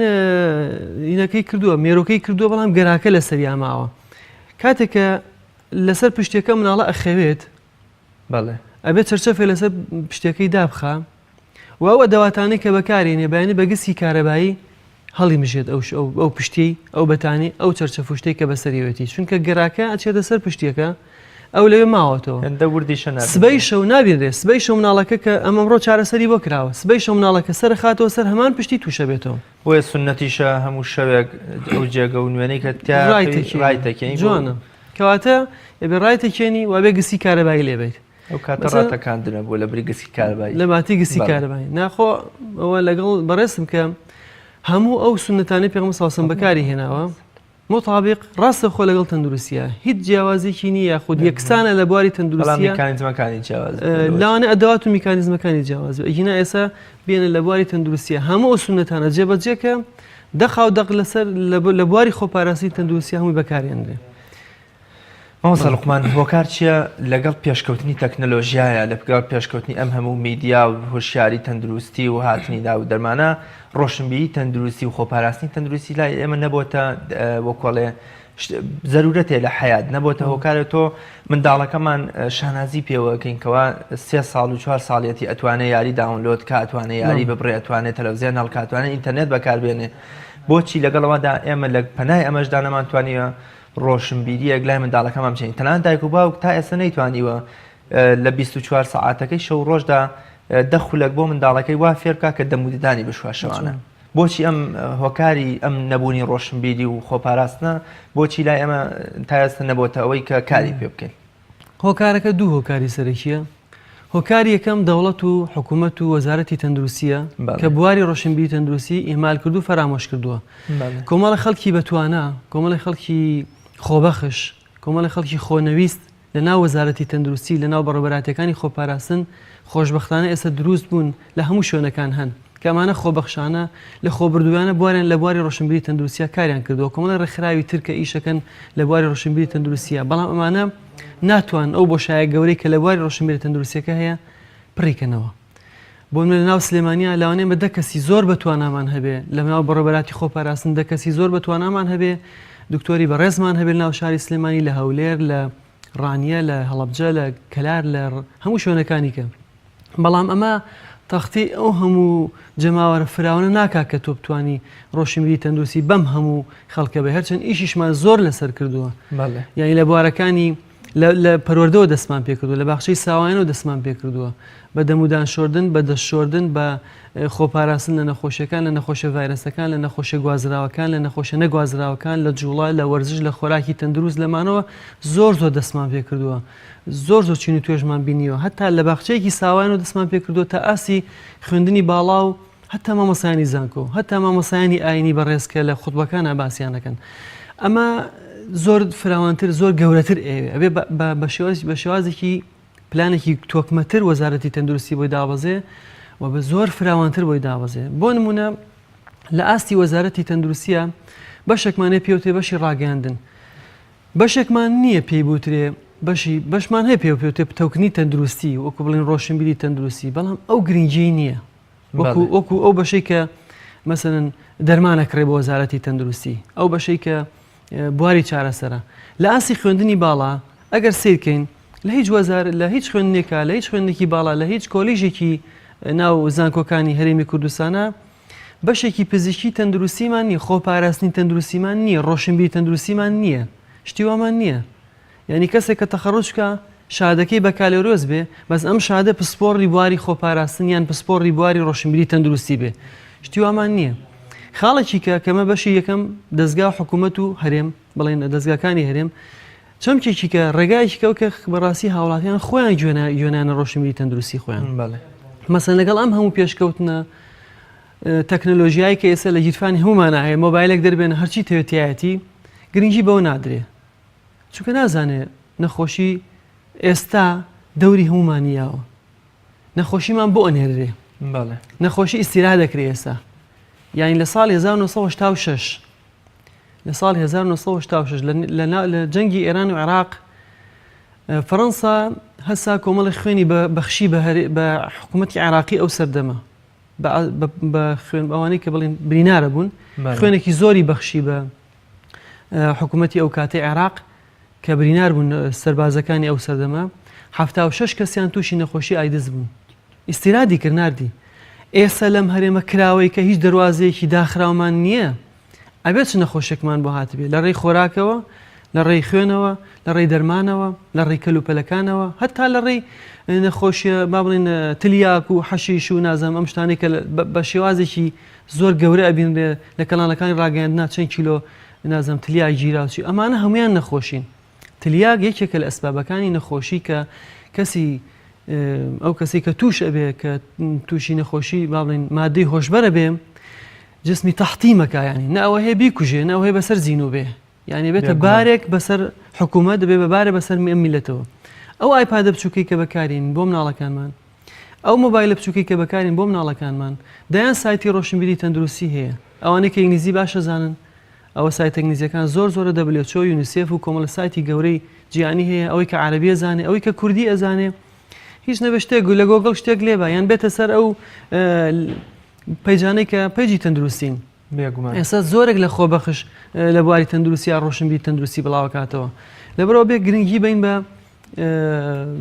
ینەکەی کردووە مێرۆکەی کردووە بەڵام گەراکە لەسەر ماوە کاتێک کە لەسەر پشتەکە مناڵە ئەخەوێت بەڵێ ئەبێت چرچەفێ لەسەر پشتەکەی دابخە و ئەو ئەدەواتانەی کە بەکارێنێ بەیانی بە گسی کارەبایی هەڵی مژێت ئەو ئەو پشتیەی ئەو بەتانی ئەو چەرچەف و شتەی کە بەسەریەوەتی چونکە گەراکە ئەچێتە سەر پشتیەکە ئەو لەوێ ماوەتەوە هێندە وردیشە نابینرێ. سبەی شەو نابینرێ سبەی شەو مناڵەکە کە ئەم ئەمڕۆ چارەسەری بۆ کراوە سبەی شەو مناڵەکە سەرخاتەوە سەر هەمان پشتی تووشە بێتەوە. بۆیە سوننەتیشە هەموو شەوێک ئەو جێگە و نوێنەی کە تیا ڕایتەکێنی ڕایتەکێنی جوانە کەواتە ئەبێ ڕایتەکێنی وابێ گسی کارەبایی لێ بیت ئەو کاتە ڕاتەکاندنە بوو لە بری گسی کارەبایی لە باتی گسی کارەبایی ناخۆ ئەوە لەگەڵ بەڕێزم کە هەموو ئەو سوننەتانەی پێغەمبەر صلی الله علیه و بەکاری هێناوە مطابق ڕاستە خۆ لەگەڵ تەندروستیە هیچ جیاوازێکی نییە یاخود یەکسانە لە بواری تەندروستیە میکانیزمەکانی جیاواز لەوانە ئەدەوات و میکانیزمەکانی جیاواز ئەگینا ئێستا بێنە لە بواری تەندروستیە هەموو ئەو سوننەتانە جێبەجێکە دەقا و دەق لەسەر لە بواری خۆپاراستنی تەندروستی هەمووی بەکارێنرێ. مامۆستا لوقمان هۆکار چییە لەگەڵ پێشکەوتنی تەکنەلۆژیایە لەگەڵ پێشکەوتنی ئەم هەموو میدیا و هۆشیاری تەندروستی و هاتنی داو دەرمانە ڕۆشنبیری تەندروستی و خۆپاراستنی تەندروستی لای ئێمە نەبۆتە وەکۆڵێ زەرورەتێ لە حیات نەبۆتە هۆکارە تۆ منداڵەکەمان شانازی پێوەکەین کەوا سێ ساڵ و چوار ساڵیەتی ئەتوانێ یاری download کا ئەتوانێ یاری ببڕێ ئەتوانێت تەلەڤزیۆن هەڵکاتوانێت ئینتەرنێت بەکاربێنێ بۆچی لەگەڵەوەدا ئێمە لە پەنای ئەمەشدا نەمانتوانیوە ڕۆشنبیرییەک لای منداڵەکەمان بچێنین تەنانەت دایک و باوک تا ئێستا نەیتوانیوە لە 24 سەعاتەکەی شەو ڕۆژدا دە خولەک بۆ منداڵەکەی وا فێر بکا کە دەم و ددانی بشوا شەوانە بۆچی ئەم هۆکاری ئەم نەبوونی ڕۆشنبیری و خۆپاراستنە بۆچی لای ئێمە تا ئێستا نەبۆتە ئەوەی کە کاری پێ بکەین؟ هۆکارەکە دوو هۆکاری سەرەکییە، هۆکاری یەکەم دەوڵەت و حکوومەت و وەزارەتی تەندروستییە کە بواری ڕۆشنبیری تەندروستی ئیهمال کردو فەرامۆش کردووە. کۆمەڵە خەڵکی بەتوانا، کۆمەڵی خەڵکی خۆبەخش، کۆمەڵی خەڵکی خۆنەویست لە ناو وەزارەتی تەندروستی، لە ناو بەڕێوەبەرایەتیەکانی خۆپاراستن خۆشبەختانە ئێستا دروست بوون لە هەموو شوێنەکان هەن. کە ئەمانە خۆبەخشانە، لە خۆبردوویانە بواریان لە بواری ڕۆشنبیری تەندروستیا کاریان کردووە، کۆمەڵێک ڕێکخراوی تر کە ئیشەکەن لە بواری ڕۆشنبیری تەندروستیا، بەڵام ئەمانە ناتوان ئەو بۆشایە گەورەی کە لە بواری ڕۆشنبیرە تەندروستیەکە هەیە پڕی کەنەوە. بۆ نمونە لە ناو سلێمانیا لەوانەیە ئێمە دە کەسی زۆر بە توانامان هەبێ، لە ناو بەڕێوەبەراتی خۆپاراستن دە کەسی زۆر بە توانامان هەبێ. دکتۆری بەڕێزمان هەبێت ناو شاری سلێمانی لە هەولێر لە ڕانیە لە هەڵەبجە لە کەلار لە هەموو شوێنەکانی کە بەڵام ئەمە تەختی ئەو هەموو جەماوەرە فراوانە ناکا کە تۆ بتانی ڕۆشنبیری تەندروستی بەم هەموو خەڵکە بێ هەرچەند ئیشیشمان زۆر لەسەر کردووە یعنی لە بوارەکانی لە پەروەردەوە دەستمان پێکردووە، لە باخچەی ساوایانەوە دەستمان پێکردووە، بە دەمودان شۆردن، بە دەست شۆردن، بە خۆپاراستن لە نەخۆشیەکان، لە نەخۆشیە ڤایرەسەکان، لە نەخۆشیە گوازراوەکان، لە نەخۆشیە نەگوازراوەکان، لە جوڵە، لە وەرزش، لە خۆراکی تەندروست، لەمانەوە زۆر زۆر دەستمان پێکردووە. زۆر زۆر چین و توێژمان بینیوە. هەتا لە باخچەیەکی ساوایانەوە دەستمان پێکردووە تا ئاستی خوێندنی باڵا و هەتا مامۆستایانی زانکۆ، هەتا مامۆستایانی ئاینی بەڕێز کە لە خوتبەکانا باسیان دەکەن. ئەمە زۆر فراوانتر زۆر گەورەتر ئەیەوێ ئەبێ بە شێواز بە شێوازێکی پلانێکی تۆکمەتر وەزارەتی تەندروستی بۆی دابەزێ و بە زۆر فراوانتر بۆی دابەزێ بۆ نمونە لە ئاستی وەزارەتی تەندروستیە بەشێکمانێ پێوتێ بەشی ڕاگەیاندن بەشێکمان نییە پێی بوترێ بەشی بەشمان هەیە پێ پێوتێ پتەوکنی تەندروستی وەکو بڵێن ڕۆشنبیری تەندروستی بەڵام ئەو گرنگی نییە وەکو وەکو ئەو بەشەی کە مەسەلەن دەرمانە کڕێ بۆ وەزارەتی تەندروستی ئەو بەشەی کە بواری چارەسەرە لە ئاستی خوێندنی باڵا ئەگەر سیرکەین لە هیچ وەزار لە هیچ خوێندنێکا لە هیچ خوێندنێکی باڵا لە هیچ کۆلیژێکی ناو زانکۆکانی هەرێمی کوردستانە بەشێکی پزیشکی تەندروستیمان نییە خۆپاراستنی تەندروستیمان نییە ڕۆشنبیری تەندروستیمان نییە شتی وامان نییە یانی کەسێک کە تەخەڕوج بکا شادەکەی بەکالۆریۆس بێ بەس ئەم شادە پسپۆڕی بواری خۆپاراستن یان پسپۆڕی بواری ڕۆشنبیری تەندروستی بێ شتی وامان نییە خاڵێکی کە کەمە بەشی یەکەم دەزگا و حکوومەت و هەرێم بڵێن دەزگاکانی هەرێم چەمکێکی کە ڕێگایەکی کەو کە بەڕاستی هاوڵاتیان خۆیان گوێنانە ڕۆشنبیری تەندروستی خۆیان مەسەن لەگەڵ ئەم هەموو پێشکەوتنە تەکنەلۆژیای کە ئێستا لە گیرفانی هەمومانە هەیە مۆبایلێک دەربێنە هەرچی تەوێتیایەتی گرنگی بەوە نادرێ چونکە نازانێ نەخۆشی ئێستا دەوری هەمومانی یاوە نەخۆشیمان بۆ ئەنێررێ نەخۆشی ئیسیرا دەکرێ ئێستا یعنی لە ساڵ 1986 لە ساڵ 1986 لە جەنگی ئێران و عێراق فەرەنسا هەسا کۆمەڵی خوێنی بەخشی بە حکوومەتتی عێراقی ئەو سەردەمە بە خوێن ئەوانەی کە بڵین برینارە بوون خوێنێکی زۆری بەخشی بە حکوومەتی ئەو کاتەی عێراق کە برینار بوون سەربازەکانی ئەو سەردەمە 76 کەسیان تووشی نەخۆشی ئایدز بوون ئیستیرادی کرد ناردی ئێستا لەم هەرێمە کراوەی کە هیچ دەواازەیەکی داخراومان نییە ئەبێت چ نەخۆشێکمان بۆ هاتبێ لە ڕێی خۆراکەوە لە ڕێی خوێنەوە لە ڕێی دەرمانەوە لە ڕێی کەلوپەلەکانەوە هەتا لە ڕێی نەخۆشیە با بڵێن تلیاک و حەشیش و نازانم ئەم شتانەی کە بە شێوازێکی زۆر گەورە ئەبینرێ لە کەناڵەکانی ڕاگەیاندنا چەند کیلۆ نازانم تلیاک گیرا و چی ئەمانە هەمویان نەخۆشین تلیاک یەکێکە لە ئەسبابەکانی نەخۆشی کە کەسی ئەو کەسی کە توش ئەبێ کە تووشی نەخۆشی با بڵێن مادەی هۆشبەرە بێ جسمی تەحتیمەکە ینی نە ئەوە هەیە بیکوژێ نە ئەوە هەیە بەسەر زینوو بێ یانی بێتە بارێک بەسەر حکوومەت دەبێ بە بارێ بەسەر ئەم میلەتەوە ئەو ئایپادە بچووکەی کە بەکارین بۆ مناڵەکانمان ئەو مۆبایلە بچووکەی کە بەکارین بۆ مناڵەکانمان دەیان سایتی ڕۆشنبیری تەندروستی هەیە ئەوانەی کە ئینگلیزی باشە زانن ئەوە سایتە ئینگلیزیەکان زۆر زۆرە WHO یونیسێف و کۆمەڵە سایتی گەورەی جیهانی هەیە ئەوەی کە عەرەبیە زانێ ئەوەی کە کوردی ئەزانێ هیچ نەبێ شتێک لە گۆگڵ شتێک لێبا یان بێتە سەر ئەو page انەی کە page ی تەندروستین بێگومان. ئێستا زۆرێک لە خۆبەخش لە بواری تەندروستی یا ڕۆشنبیر تەندروستی بڵاوکاتەوە لەبەرەوە بێ گرنگی بین بە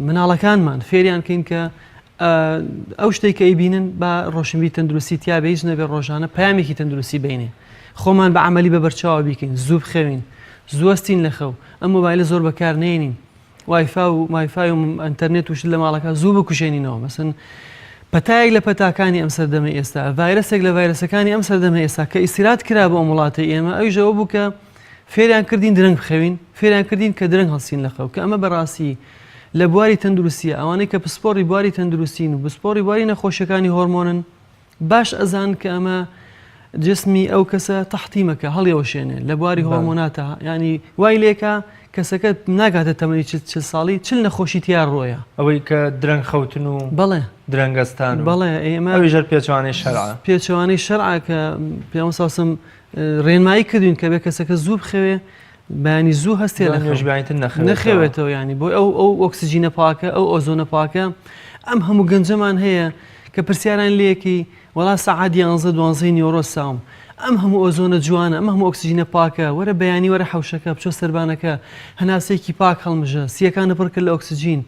مناڵەکانمان فێریان کەین کە ئەو شتێک کە ئەیبینن با ڕۆشنبیر تەندروستی تیا بێ هیچ نەبێ ڕۆژانە پامێکی تەندروستی بینێ خۆمان بە عملی بە بەرچاوە بیکەین زوو بخەوین زوەستین لە خەو ئەم مۆبایلە زۆر بەکار نێنین وایفا و مایفای و ئەتەرنێت و شت لە ماڵەکە زوو بکوژێنینەوە مەسن پەتایەک لە پەتاکانی ئەم سەردەمە ئێستا ڤایرەسێک لە ڤایرەسەکانی ئەم سەردەمە ئێستا کە ئیسرات کرا بۆ ئەم وڵاتەی ئێمە ئەویش ئەوە بوو کە فێریان کردین درەنگ بخەوین فێریان کردین کە درەنگ هەڵسین لە خەو کە ئەمە بەڕاستی لە بواری تەندروستیە ئەوانەی کە پسپۆڕی بواری تەندروستین و پسپۆڕی بواری نەخۆشیەکانی هۆرمۆنن باش ئەزان کە ئەمە جسمی ئەو کەسە تەحتیمەکە هەڵیەوەشێنێ لە بواری هۆرمۆناتە ینی وای لێکە کەسەکە ناگاتە تەمەنی چل ساڵی چل نەخۆشی تیا ڕۆیە. ئەوەی کە درەنگ خەوتن و بەڵێ درەنگ هەستان و بەڵێ ئێمە ئەویش هەر پێچەوانەی شەرعە. پێچەوانەی شەرعە کە پێغەمبەر صلی اللە علیە و سلم ڕێنمایی کردوین کە بێ کەسەکە زوو بخەوێ بەیانی زوو هەستێ لە نوێژ بەیانیتر نەخەوێتەوە. نەخەوێتەوە ینی بۆی ئەو ئەو ئۆکسجینە پاکە ئەو ئۆزۆنە پاکە ئەم هەموو گەنجەمان هەیە کە پرسیاران لێکی وەڵا سەعات یانزە دوانزەی نیوەڕۆ ساوم. ئەم هەموو ئۆزۆنە جوانە، ئەم هەموو ئۆکسجینە پاکە، وەرە بەیانی وەرە حەوشەکە، بچۆ سەربانەکە، هەناسەیەکی پاک هەڵمژە، سییەکانت پڕ کرد لە ئۆکسجین.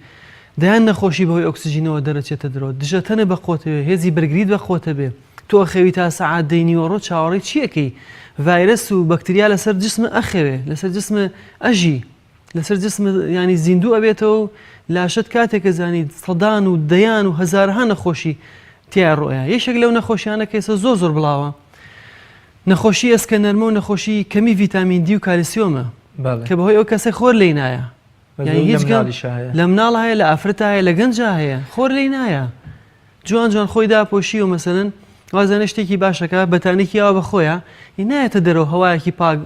دەیان نەخۆشی بەهۆی ئۆکسجینەوە دەرەچێتە درۆ. دژەتەنە بە قوتەوێ، هێزی بەرگریت بە قوتە بێ. تۆ ئەخەوی تا سەعات دەی نیوەڕۆ چاوەڕێی چی ئەکەی؟ ڤایرەس و بەکتریا لەسەر جسمە ئەخەوێ، لەسەر جسمە ئەژی. لەسەر جسمت یانی زیندوو ئەبێتەوە و لاشەت کاتێک کە زانی سەدان و دەیان و هەزارەها نەخۆشی تیا ڕۆیە یەکێک لەو نەخۆشیانە کە ئێستا زۆر زۆر بڵاوە نەخۆشی ئێسکە نەرمە و نەخۆشی کەمی ڤیتامین دی و کالیسیۆمە کە بەهۆی ئەو کەسە خۆر لی نایە هیچ لە مناڵ هەیە لە ئافرەت هەیە لە گەنجا هەیە خۆر لی نایە جوان جوان خۆی داپۆشی و مەسەلەن وازانێ شتێکی باشەکە بەتانێکی ئاوا بە خۆیە ی نایەتە دەرەوە هەوایەکی پاک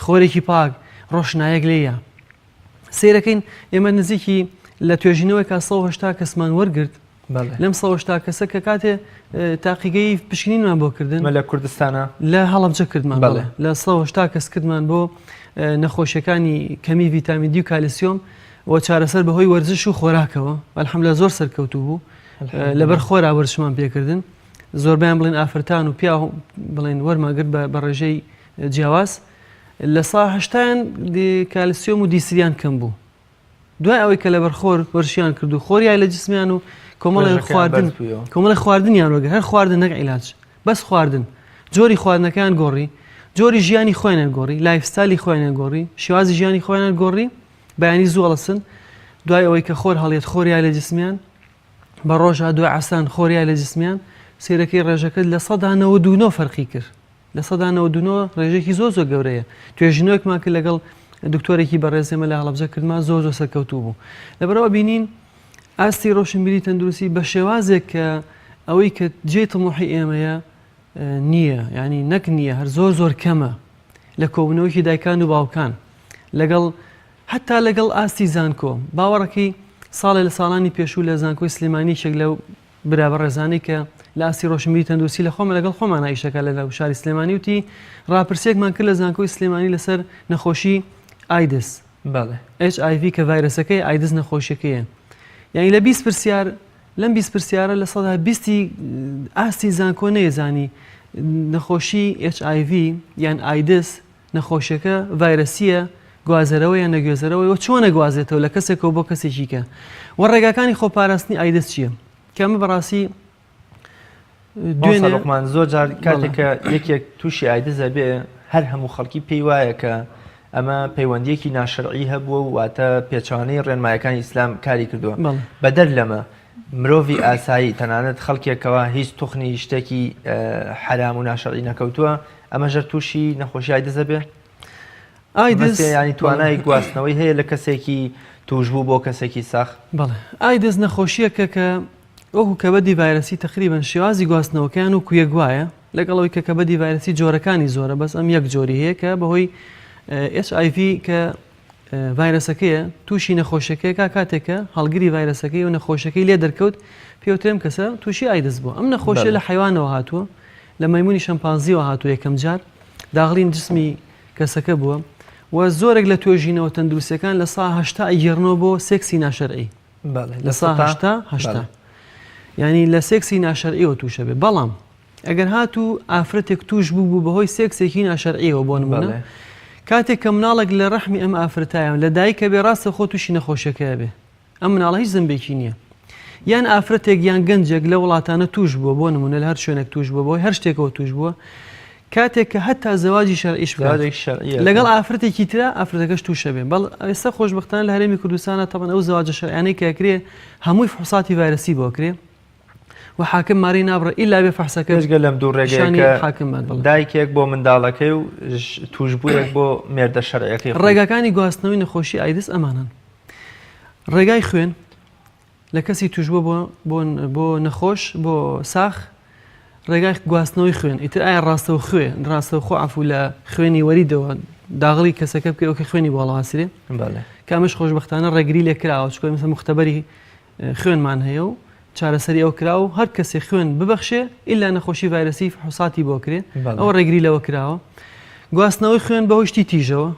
خۆرێکی پاک ڕۆشنایەک لێیە سیرەکەین ئێمە نزیکی لە توێژینەوەی کا 180 کەسمان وەرگرت لەم 180 کەسە کە کاتێ تاقیگەی پشکنینمان بۆ کردن لە کوردستانە لە هەڵەبجە کردمان بەڵێ لە 180 کەس کردمان بۆ نەخۆشیەکانی کەمی ڤیتامین دی و کالیسیۆم و چارەسەر بەهۆی وەرزش و خۆراکەوە الحمدلله زۆر سەرکەوتوو بوو لەبەر خۆرا وەرزشمان پێکردن زۆربیان بڵێن ئافرەتان و پیا بڵێن وەرماگرت بە ڕێژەی جیاواز لە سا هەشتایان کالسیۆم و دیسریان کەم بوو دوای ئەوەی کە لەبەر خۆر وەرشیان کرد و خۆریای لە جسمیان و کۆمەڵی خواردن کۆمەڵی خواردنیان وەگە هەر خواردن نەک عیلاج بەس خواردن جۆری خواردنەکان گۆڕی جۆری ژیانی خۆیان گۆڕی lifestyle ی خۆیان گۆڕی شێوازی ژیانی خۆیان گۆڕی بەیانی زوو هەڵەسن دوای ئەوەی کە خۆر هەڵیەت خۆریا لە جسمیان بە ڕۆژا دوای عەسران خۆریا لە جسمیان سیرەکەی ڕێژەکە 99% فەرقی کرد 99% ڕێژێکی زۆر زۆر گەورەیە توێژینەوەکمان کرد لەگەڵ دکتۆرێکی بەڕێز ئێمە لە هەڵەبجە کردمان زۆر زۆر سەرکەوتوو بوو لەبەرەوە بینین ئاستی ڕۆشنبیری تەندروستی بە شێوازێک کە ئەوەی کە جێی تموحی ئێمەیە نییە ینی نەک نییە هەر زۆر زۆر کەمە لە کۆبوونەوەکی دایکان و باوکان لەگەڵ هەتا لەگەڵ ئاستی زانکۆ باوەڕەکەی ساڵێ لە ساڵانی پێشوو لە زانکۆی سلێمانی یەکێک لەو برا بەڕێزانەی کە لە ئاستی ڕۆشنبیری تەندروستی لە خۆمە لەگەڵ خۆمانە ئیشەکە لە شاری سلێمانی وتی ڕاپرسیەکمان کرد لە زانکۆی سلێمانی لەسەر نەخۆشی ئایدز بەڵێ. HIV کە ڤایرەسەکەی ئایدز نەخۆشیەکەیە یعنی لە 20 پرسیار لەم 20 پرسیارە لە سەدا بیستی ئاستی زانکۆ نەیزانی نەخۆشی HIV یان ئایدز نەخۆشیەکە ڤایرەسییە، گوازەرەوە یان نەگوێزەرەوە و چۆن ئەگوازێتەوە لە کەسێکەوە بۆ کەسێکی کە و ڕێگاکانی خۆپاراستنی ئایدز چییە؟ کە ئەمە بەڕاستی دوێنێ لوقمان زۆر جار کاتێک کە یەکێک تووشی ئایدز ئەبێ هەر هەموو خەڵکی پێی وایە کە ئەمە پەیوەندیەکی ناشەرعی هەبووە و واتە پێچوانەی ڕێنمایەکانی ئیسلام کاری کردووە بەدەر لەمە مرۆڤی ئاسایی تەنانەت خەڵکێکەوە هیچ توخنی شتێکی حەرام و ناشەرعی نەکەوتووە ئەمە ژەر تووشی نەخۆشی ئایدز ئەبێ؟ ئایدز ینی توانای گواستنەوەی هەیە لە کەسێکی توشبوو بۆ کەسێکی ساخ؟ بەڵێ ئایدز نەخۆشیەکە کە وەکو کەبەدی ڤایرەسی تقریبا شێوازی گواستنەوەکەیان و کویەک وایە لەگەڵ ئەوەی کە کەبەدی ڤایرەسی جۆرەکانی زۆرە بەس ئەم یەک جۆری هەیە کە بەهۆی HIV کە ڤایرەسەکەیە تووشی نەخۆشیەکەیە کا کاتێک کە هەڵگری ڤایرەسەکەی و نەخۆشەکەی لێ دەرکەوت پێوترێم کەسە تووشی ئایدز بوو ئەم نەخۆشیە لە حیوانەوە هاتووە لە مەمونی شەمپانزیەوە هاتووە یەکەم جار داغلین جسمی کەسەکە بووە و زۆرێک لە توێژینەوە تەندروستەکان لە سا هەشتا ئەگێڕنەوە بۆ سێکسی ناشەرعی لە سا هەشتا هەشتا یعنی لە سێکسی ناشەرعیەوە تووشە بێ بەڵام ئەگەر هاتوو ئافرەتێک توش بوو بوو بەهۆی سێکسێکی ناشەرعیەوە بۆ نمونە کاتێک کە مناڵێک لە ڕەحمی ئەم ئافرەتایە لە دایکە بێ ڕاستە خۆ تووشی نەخۆشیەکەیە بێ ئەم مناڵە هیچ زەمبێکی نییە یان ئافرەتێک یان گەنجێک لە وڵاتانە توش بووە بۆ نمونە لە هەر شوێنێک توش بووە بۆی هەر شتێکەوە توش بووە کاتێک کە هەتا زەواجی شەرعیش بکات لەگەڵ ئافرەتێکی ترا ئافرەتەکەش تووشە بێ بەڵ ئێستا خۆشببختان لە هەرێمی کوردستانە تەبەن ئەو زەواجە شەرعیانەی کە کرێ هەمووی فحوساتی ڤایرەسی بۆ کرێ و حاکم مارەی نابڕێ ئیلا بێ فەحسەکە بێجگە لەم دوو ڕێگەیە پیشانی کە حاکم بات بەڵێ. دایکێک بۆ منداڵەکەی و ژ- تووشبوویەک بۆ مێردە شەرعیەکەی خۆی. ڕێگاکانی گواستنەوەی نەخۆشی ئایدز ئەمانەن ڕێگای خوێن لە کەسی توشبووە بۆ بۆ بۆ نەخۆش بۆ ساخ ڕێگای گواستنەوەی خوێن ئیتر ئایا ڕاستەوخوێ ڕاستەوخۆ عەفو لە خوێنی وەریدەوە داغڵی کەسەکە بکەی ئەو کە خوێنی بۆ هەڵواسرێ بەڵێ. کە ئەمەش خۆشبەختانە ڕێگری لێ کراوە چونکە مەسەلەن موختەبەری خوێنمان هەیە و چارەسەری ئەو کرا و هەر کەسێ خوێن ببەخشێ ئیلا نەخۆشی ڤایرەسی فحوساتی بۆ کرێ ئەوە ڕێگری لەوە کراوە گواستنەوەی خوێن بەهۆی شتی تیژەوە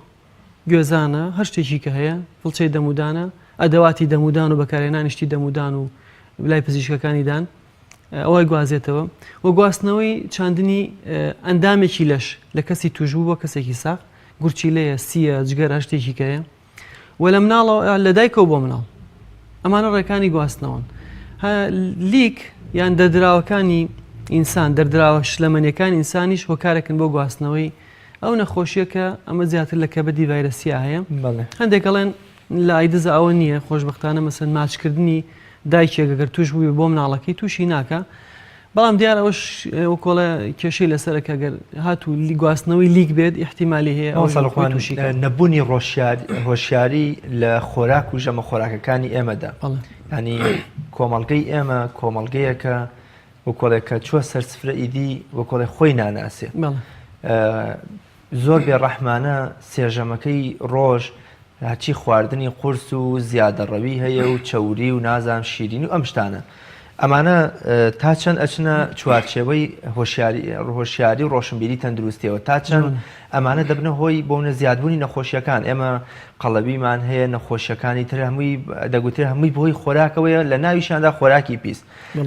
گوێزانە هەر شتێکی کە هەیە فڵچەی دەمودانە ئەدەواتی دەمودان و بەکارهێنانی شتی دەمودان و لای پزیشکەکانی دان. ئەوە گوازێتەوە و گواستنەوەی چاندنی ئەندامێکی لەش لە کەسی توشبوو بۆ کەسێکی ساغ گورچیلەیە سیە جگەر هەر شتێکی کەیە و لە مناڵەوە لە دایکەوە بۆ مناڵ ئەمانە ڕێکانی گواستنەوەن لیک یان دەردراوەکانی ئینسان دەردراوە شلەمەنیەکان ئینسانیش هۆکارێکن بۆ گواستنەوەی ئەو نەخۆشیە کە ئەمە زیاتر لە کەبدی ڤایرەسیا هەیە هەندێک ئەڵێن لە ئایدزا ئەوە نییە خۆشببختانە مەسەن ماچکردنی دایکێک گەر توش بووی بۆ مناڵەکەی تووشی ناکە بەڵام دیار ئەوەش وەکۆڵە کێشەی لەسەرە کە گەر هاتوو گواستنەوەی لیک بێت ئیحتیمالی هەیە ئەو سەرخوان تووشی نەبوونی هۆشیاری لە خۆراک و ژەمە خۆراکەکانی ئێمەدا ینی کۆمەڵگەی ئێمە کۆمەڵگەیەکە وەکۆڵێک کە چوە سەر سفرە ئیدی وەکۆڵێ خۆی ناناسێ زۆر بێ ڕەحمانە سێژەمەکەی ڕۆژ هەرچی خواردنی قورس و زیادەڕەوی هەیە و چەوری و نازانم شیرینی و ئەم شتانە ئەمانە تا چەند ئەچنە چوارچێوەی هۆشیاری هۆشیاری و ڕۆشنبیری تەندروستیەوە تا چەند ئەمانە دەبنە هۆی بۆنە زیادبوونی نەخۆشیەکان ئێمە قەڵەویمان هەیە نەخۆشیەکانی تر هەمووی دەگوترێت هەمووی بەهۆی خۆراکەوەیە لە ناویشاندا خۆراکی پیس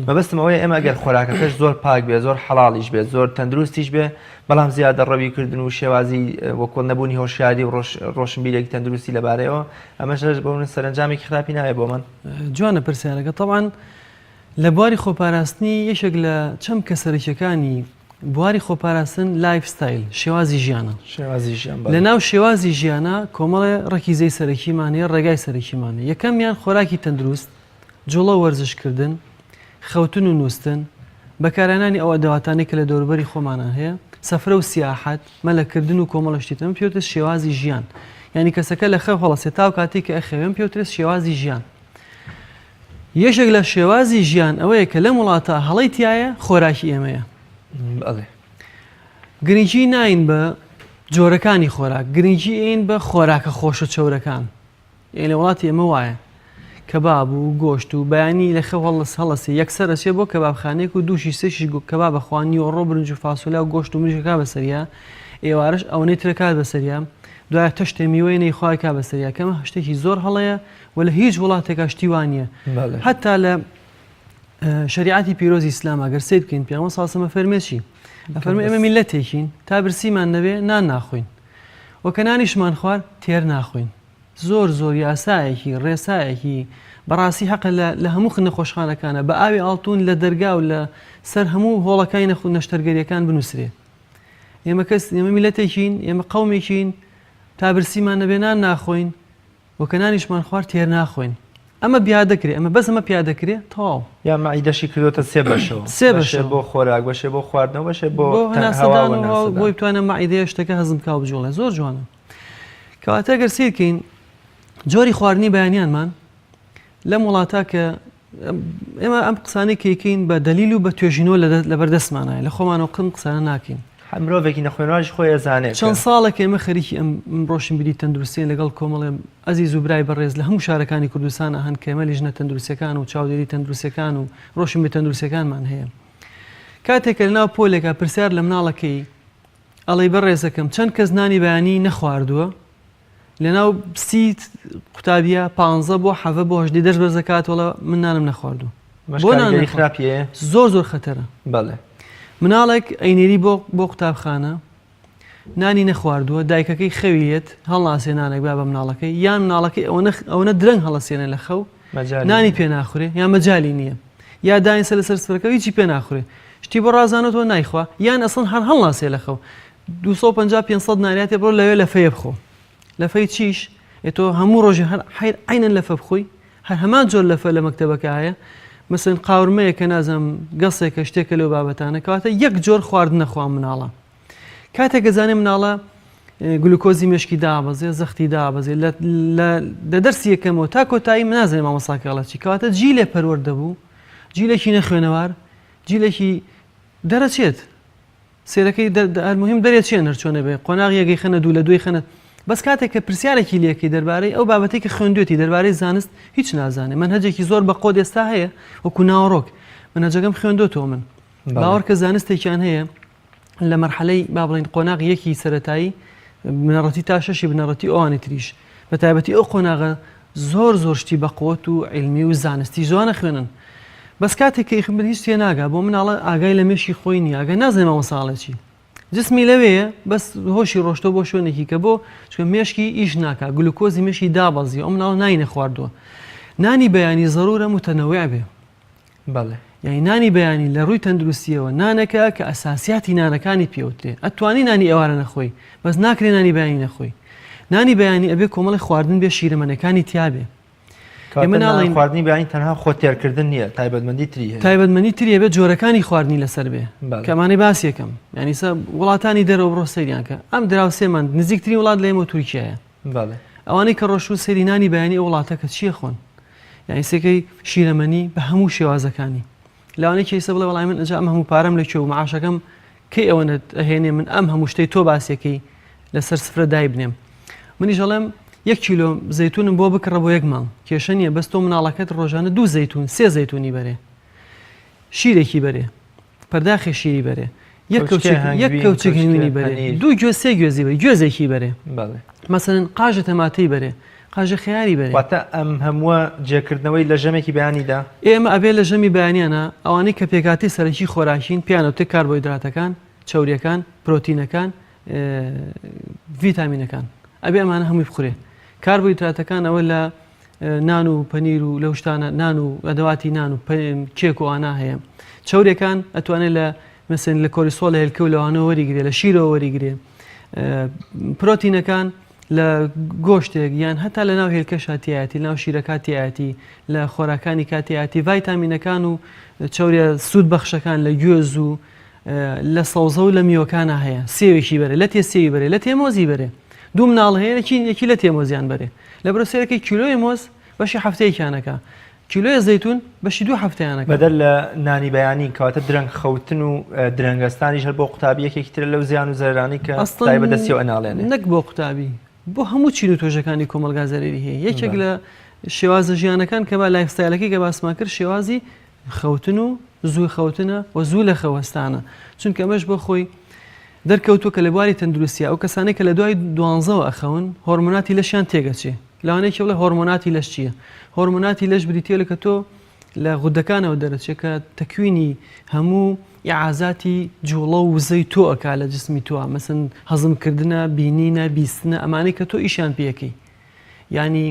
مەبەستم ئەوەیە ئێمە گەر خۆراکەکەش زۆر پاک بێ زۆر حەڵاڵیش بێت زۆر تەندروستیش بێ بەڵام زیادەڕەوی کردن و شێوازی وەکۆڵ نەبوونی هۆشیاری و ڕۆشنبیرێکی تەندروستی لەبارەیەوە ئەمەش بۆ من سەرەنجامێکی خراپی ناوێ بۆ من. جوانە پرسیارەکە تەبعەن لە بواری خۆپاراستنی یەکێک لە چەمکە سەرەکیەکانی بواری خۆپاراستن life style شێوازی ژیانە شێوازی ژیان لە ناو شێوازی ژیانە کۆمەڵێ ڕەکیزەی سەرەکیمان هەیە ڕێگای سەرەکیمان هەیە یەکەمیان خۆراکی تەندروست جوڵە و وەرزشکردن، خەوتن و نووستن، بەکارهێنانی ئەو ئەدەواتانەی کە لە دەوروبەری خۆمانا هەیە، سەفرە و سیاحەت، مەلەکردن و کۆمەڵە شتی تر، ئەمە پێوترێت شێوازی ژیان. یانی کەسەکە لە خەو هەڵەسێت تاو کاتێک کە ئەخەوێ، ئەمە پێوترێت شێوازی ژیان. یەکێک لە شێوازی ژیان ئەوەیە کە لەم وڵاتە هەڵەی تیایە خۆراکی ئێمەیە. بەڵێ. گرنگی ناین بە جۆرەکانی خۆراک، گرنگی ئەین بە خۆراکە خۆشە چەورەکان. ئێ لە وڵاتی ئێمە وایە کەباب و گۆشت و بەیانی لە خەو هەڵس هەڵەسێ یەکسەر ئەچێ بۆ کەبابخانەیەک و دوو شیش سێ شیش کەباب ئەخوا نیوەڕۆ برنج و فاسۆلیا و گۆشت و مریشک ئەکا بەسەریا ئێوارەش ئەوەنەی تر ئەکات بەسەریا دوایە تەشتێ میوەی نەیخوا ئەکا بەسەریا کەمە شتێکی زۆر هەڵەیە و لە هیچ وڵاتێکا شتی وا نییە هەتا لە شریعەتی پیرۆزی ئیسلام ئەگەر سەیر بکەین پێغەمبەر صلی الله علیه و سلم ئەفەرمێ چی ئەفەرمێ ئێمە میللەتێکین تا برسیمان نەبێ نان ناخۆین و کە نانیشمان خوارد تێر ناخۆین زۆر زۆر یاسایەکی ڕێسایەکی بەڕاستی حەقە لە لە هەموو نەخۆشخانەکانە بە ئاوی ئاڵتون لە دەرگا و لە سەر هەموو هۆڵەکانی نەخ نەشتەرگەریەکان بنووسرێ ئێمە کەس ئێمە میلەتێکین ئێمە قەومێکین تا برسیمان نەبێ نان ناخۆین و کە نانیشمان خوارد تێر ناخۆین ئەمە پیادەکرێ ئەمە بەس ئەمە پیادەکرێ تەواو. یا مەعیدەشی کردۆتە سێ بەشەوە سێ بەشێ بۆ خۆراک بەشێ بۆ خواردنەوە بەشێ بۆ هەناسەدان و بۆی بتوانێ مەعیدەیە شتەکە هەزم بکا و بجوڵێ زۆر جوانە کەواتە گەر سیرکەین جۆری خواردنی بەیانیانمان لەم وڵاتە کە ئێمە ئەم قسانەی کەیکەین بە دەلیل و بە توێژینەوە لەبەردەستمانایە لە خۆمانەوە قم قسانە ناکەین. هەر مرۆڤێکی نەخوێنەواریش خۆی ئەزانێ کە. چەند ساڵێکە ئێمە خەریکی ئەم ڕۆشنبیری تەندروستیین لەگەڵ کۆمەڵێ ئەزیز و برای بەڕێز لە هەموو شارەکانی کوردستانا هەن کە ئێمە لیژنە تەندروستیەکان و چاودێری تەندروستیەکان و ڕۆشنبیر تەندروستیەکانمان هەیە کاتێک کە لەناو پۆلێکا پرسیار لە مناڵەکەی ئەڵێی بەڕێزەکەم چەند کەس نانی بەیانی نەخواردووە لەناو سی قوتابیە پانزە بۆ حەڤە بۆ هەژدەی دەست بەرز دەکات وەڵا من نانم نەخواردوو بۆ نان خراپیە زۆر زۆر خەتەرە بەڵێ مناڵێک ئەینێری بۆ بۆ قوتابخانە نانی نەخواردووە دایکەکەی خەویێت هەڵناسێ نانێک با بە مناڵەکەی یان مناڵەکەی ئەوە ئەوەنە درەنگ هەڵەسێنە لە خەو نانی پێ ناخورێ یا مەجای نییە یا داینسە لەسەر سفرەکە هیچی پێ ناخورێ شتی بۆ ڕازانەوە نایخوا یان ئەسڵەن هەر هەڵناسێ لە خەو 250 500 ناریاتێ بڕۆ لەوێ لەفەیە بخۆ لەفەی چیش ئێ تۆ هەموو ڕۆژێ هەر حەیر عەینەن لەفە بخۆی هەر هەمان جۆر لەفە لە مەکتەبەکە هەیە مەسەن قاورمەیەکە نازانم گەسێکە شتێکە لەو بابەتانە کەواتە یەک جۆر خواردن نەخوا مناڵە کاتێک گەزانێ مناڵە گلوکۆزی مشکی دابەزێ زەختی دابەزێ لە دەرسی یەکەمەوە تا کۆتایی منازانێ مامۆساکەڵە چی کەواتە جیلێ پەروەردە بوو جیلێکی نەخوێنەوار جیلێکی دەرەچێت سێرەکەی المهم دەرێ چێن هەر چۆنە بێ قۆناغ یەگەی خەنە دوو لە دوی خەنە بەس کاتێک کە پرسیارێکی لەکەی دەربارەی ئەو بابەتێک کە خوێندوێتی دەربارەی زانست هیچ نازانێ مەنهەجێکی زۆر بە قۆد ئێستا هەیە وەکو ناوەڕۆک مەنهەجەکەم خوێندۆتەوە من باوەڕ کە زانستێکیان هەیە لە مەرحەلەی با بڵێین قۆناغ یەکی سەرەتایی بنەڕەتی تا شەشی بنەڕەتی ئەوانی تریش بە تایبەتی ئەو قۆناغە زۆر زۆر شتی بەقوت و علمی و زانستی زۆانە خوێنن. بەس کاتێک کە ئیخبر هیچ تێناگا بۆ مناڵە ئاگای لە مێشکی خۆی نییە ئاگای نازانێ مامۆستا ئەڵێ چی جسمی لەوێیە بەس هۆشی ڕۆشتۆ بۆ شوێنێکی کە بۆ چونکە مێشکی ئیش ناکا گلوکۆزی مێشکی دابەزیوە ئەو مناڵە نانی نەخواردووە نانی بەیانی زەرورە متەنەوع بێ بەڵێ. یانی نانی بەیانی لە ڕووی تەندروستیەوە نانەکە کە ئەساسیاتی نانەکانی پێوترێ ئەتوانی نانی ئێوارە نەخۆی بەس ناکرێ نانی بەیانی نەخۆی نانی بەیانی ئەبێ کۆمەڵی خواردن بێ شیرەمەنەکانی تیابێ ئێمە ناڵێین خواردنی بەیانی تەنها خۆ تێرکردن نییە تایبەتمەندی تری هەیە تایبەتمەندی تری هەبێت جۆرەکانی خواردنی لەسەر بێ کەمانەی باس یەکەم یعنی سە وڵاتانی دەرەوە بڕۆ سەیریان کە ئەم دراوسێمان نزیکترین وڵات لە ئێمە تورکیایە ئەوانەی کە ڕۆشتون سەیری نانی بەیانی ئەو وڵاتە کە چییە خۆن یعنی سێکەی شیرەمەنی بە هەموو شێوازەکانی لەوانەیە کەیسە بڵێ وەڵای من ئەجا ئەم هەموو پارەم لە کوێ و معاشەکەم کەی ئەوەنە ئەهێنێ من ئەم هەموو شتەی تۆ باسیەکەی لەسەر سفرە دایبنێم منیش ئەڵێم یەک کیلۆ زەیتونم بۆ بکڕە بۆ یەک مانگ کێشە نییە بەس تۆ مناڵەکەت ڕۆژانە دوو زەیتون سێ زەیتونی بەرێ شیرێکی بەرێ پەرداخێ شیری بەرێ یەک کەوچک یەک کەوچک هەنگوینی بەرێ دوو گوێز سێ گوێزی بەرێ گوێزێکی بەرێ مەسەلەن قاژە تەماتەی بەرێ قاژە خەیاری بەرێ. واتە ئەم هەمووە جێکردنەوەی لە ژەمێکی بەیانیدا؟ ئێمە ئەبێ لە ژەمی بەیانیانا ئەوانەی کە پێکهاتەی سەرەکی خۆراکین پێیان ئەوترێ کاربۆهیدراتەکان، چەوریەکان، پرۆتینەکان، ڤیتامینەکان ئەبێ ئەمانە هەمووی بخورێ. کاربۆهیدراتەکان ئەوە لە نان و پەنیر و لەو شتانە نان و ئەدەواتی نان و کێک و ئانا هەیە. چەوریەکان ئەتوانێت لە مەسەن لە کۆلیسترۆڵ لە هێلکە و لەوانەوە وەریگرێ لە شیرەوە وەریگرێ. پرۆتینەکان لە گۆشتێک یان هەتا لە ناو هێلکەشا تیایەتی لەناو شیرەکە تیایەتی لە خۆراکانی کا تیایەتی ڤایتامینەکان و چەوریە سوود بەخشەکان لە گوێز و لە سەوزە و لە میوەکانە هەیە سێوێکی بەرێ لە تێ سێوی بەرێ لە تێ مۆزی بەرێ دوو مناڵ هەیە یەکی یەکی لە تێ مۆزیان بەرێ لە برۆ سێرەکەی کیلۆی مۆز بەشی هەفتەیەکیانەکە کیلۆیە زەیتون بەشی دوو هەفتەیانەکە. بەدەر لە نانی بەیانی کەواتە درەنگ خەوتن و درەنگ هەستانیش هەر بۆ قوتابی یەکێکی ترە لەو زیان و زەرەرانەی کە ئەسڵەن تای بەدەستیەوە ئەناڵێنێ. نەک بۆ قوتابی بۆ هەموو چین و توێژەکانی کۆمەڵگا زەرەری هەیە یەکێک لە شێوازە ژیانەکان کە با lifestyle ەکەی کە باسمان کرد شێوازی خەوتن و زوو خەوتنە و زوو لە خەو هەستانە چونکە ئەمەش بۆ خۆی دەرکەوتووە کە لە بواری تەندروستیا ئەو کەسانەی کە لە دوای دوانزەوە ئەخەون هۆرمۆناتی لەشیان تێگەچێ لەوانەیە کێ بڵێ هۆرمۆناتی لەش چییە؟ هۆرمۆناتی لەش بریتییە لە کە تۆ لە غودەکانەوە دەرەچێت کە تەکوینی هەموو ئیعازاتی جوڵە و وزەی تۆ ئەکا لە جسمی تۆ مەسن هەزمکردنە بینینە بیستنە ئەمانەی کە تۆ ئیشیان پێەکەی ینی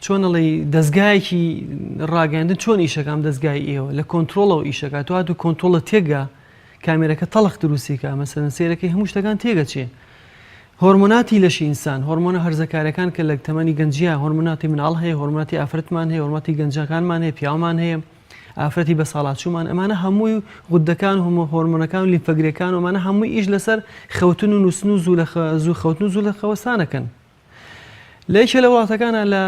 چۆن ئەڵێی دەستگایەکی ڕاگەیاندن چۆن ئیشەکەم دەستگای ئێوە لە کۆنتترۆڵەوە ئیشەکە تو هاتوو کۆنتترۆڵە تێگا کامێرەکە تەڵخ دروستیکە مەسەن سێرەکەی هەموو شتەکان تێگەچێ هۆرمۆناتی لەشی ئینسان، هۆرمۆنە هەرزەکارەکان کە لە تەمەنی گەنجییە هۆرمۆناتی مناڵ هەیە، هۆرمۆناتی ئافرەتمان هەیە، هۆرمۆناتی گەنجەکانمان هەیە، پیاومان هەیە، ئافرەتی بەساڵاچوومان، ئەمانە هەمووی غوددەکان و هۆرمۆنەکان و لیمفەگرێکان و ئەمانە هەمووی ئیش لەسەر خەوتن و نووستن و زوو لە زوو خەوتن و زوو لە خەوەستانەکەن. لە یەکێ لە وڵاتەکانە لە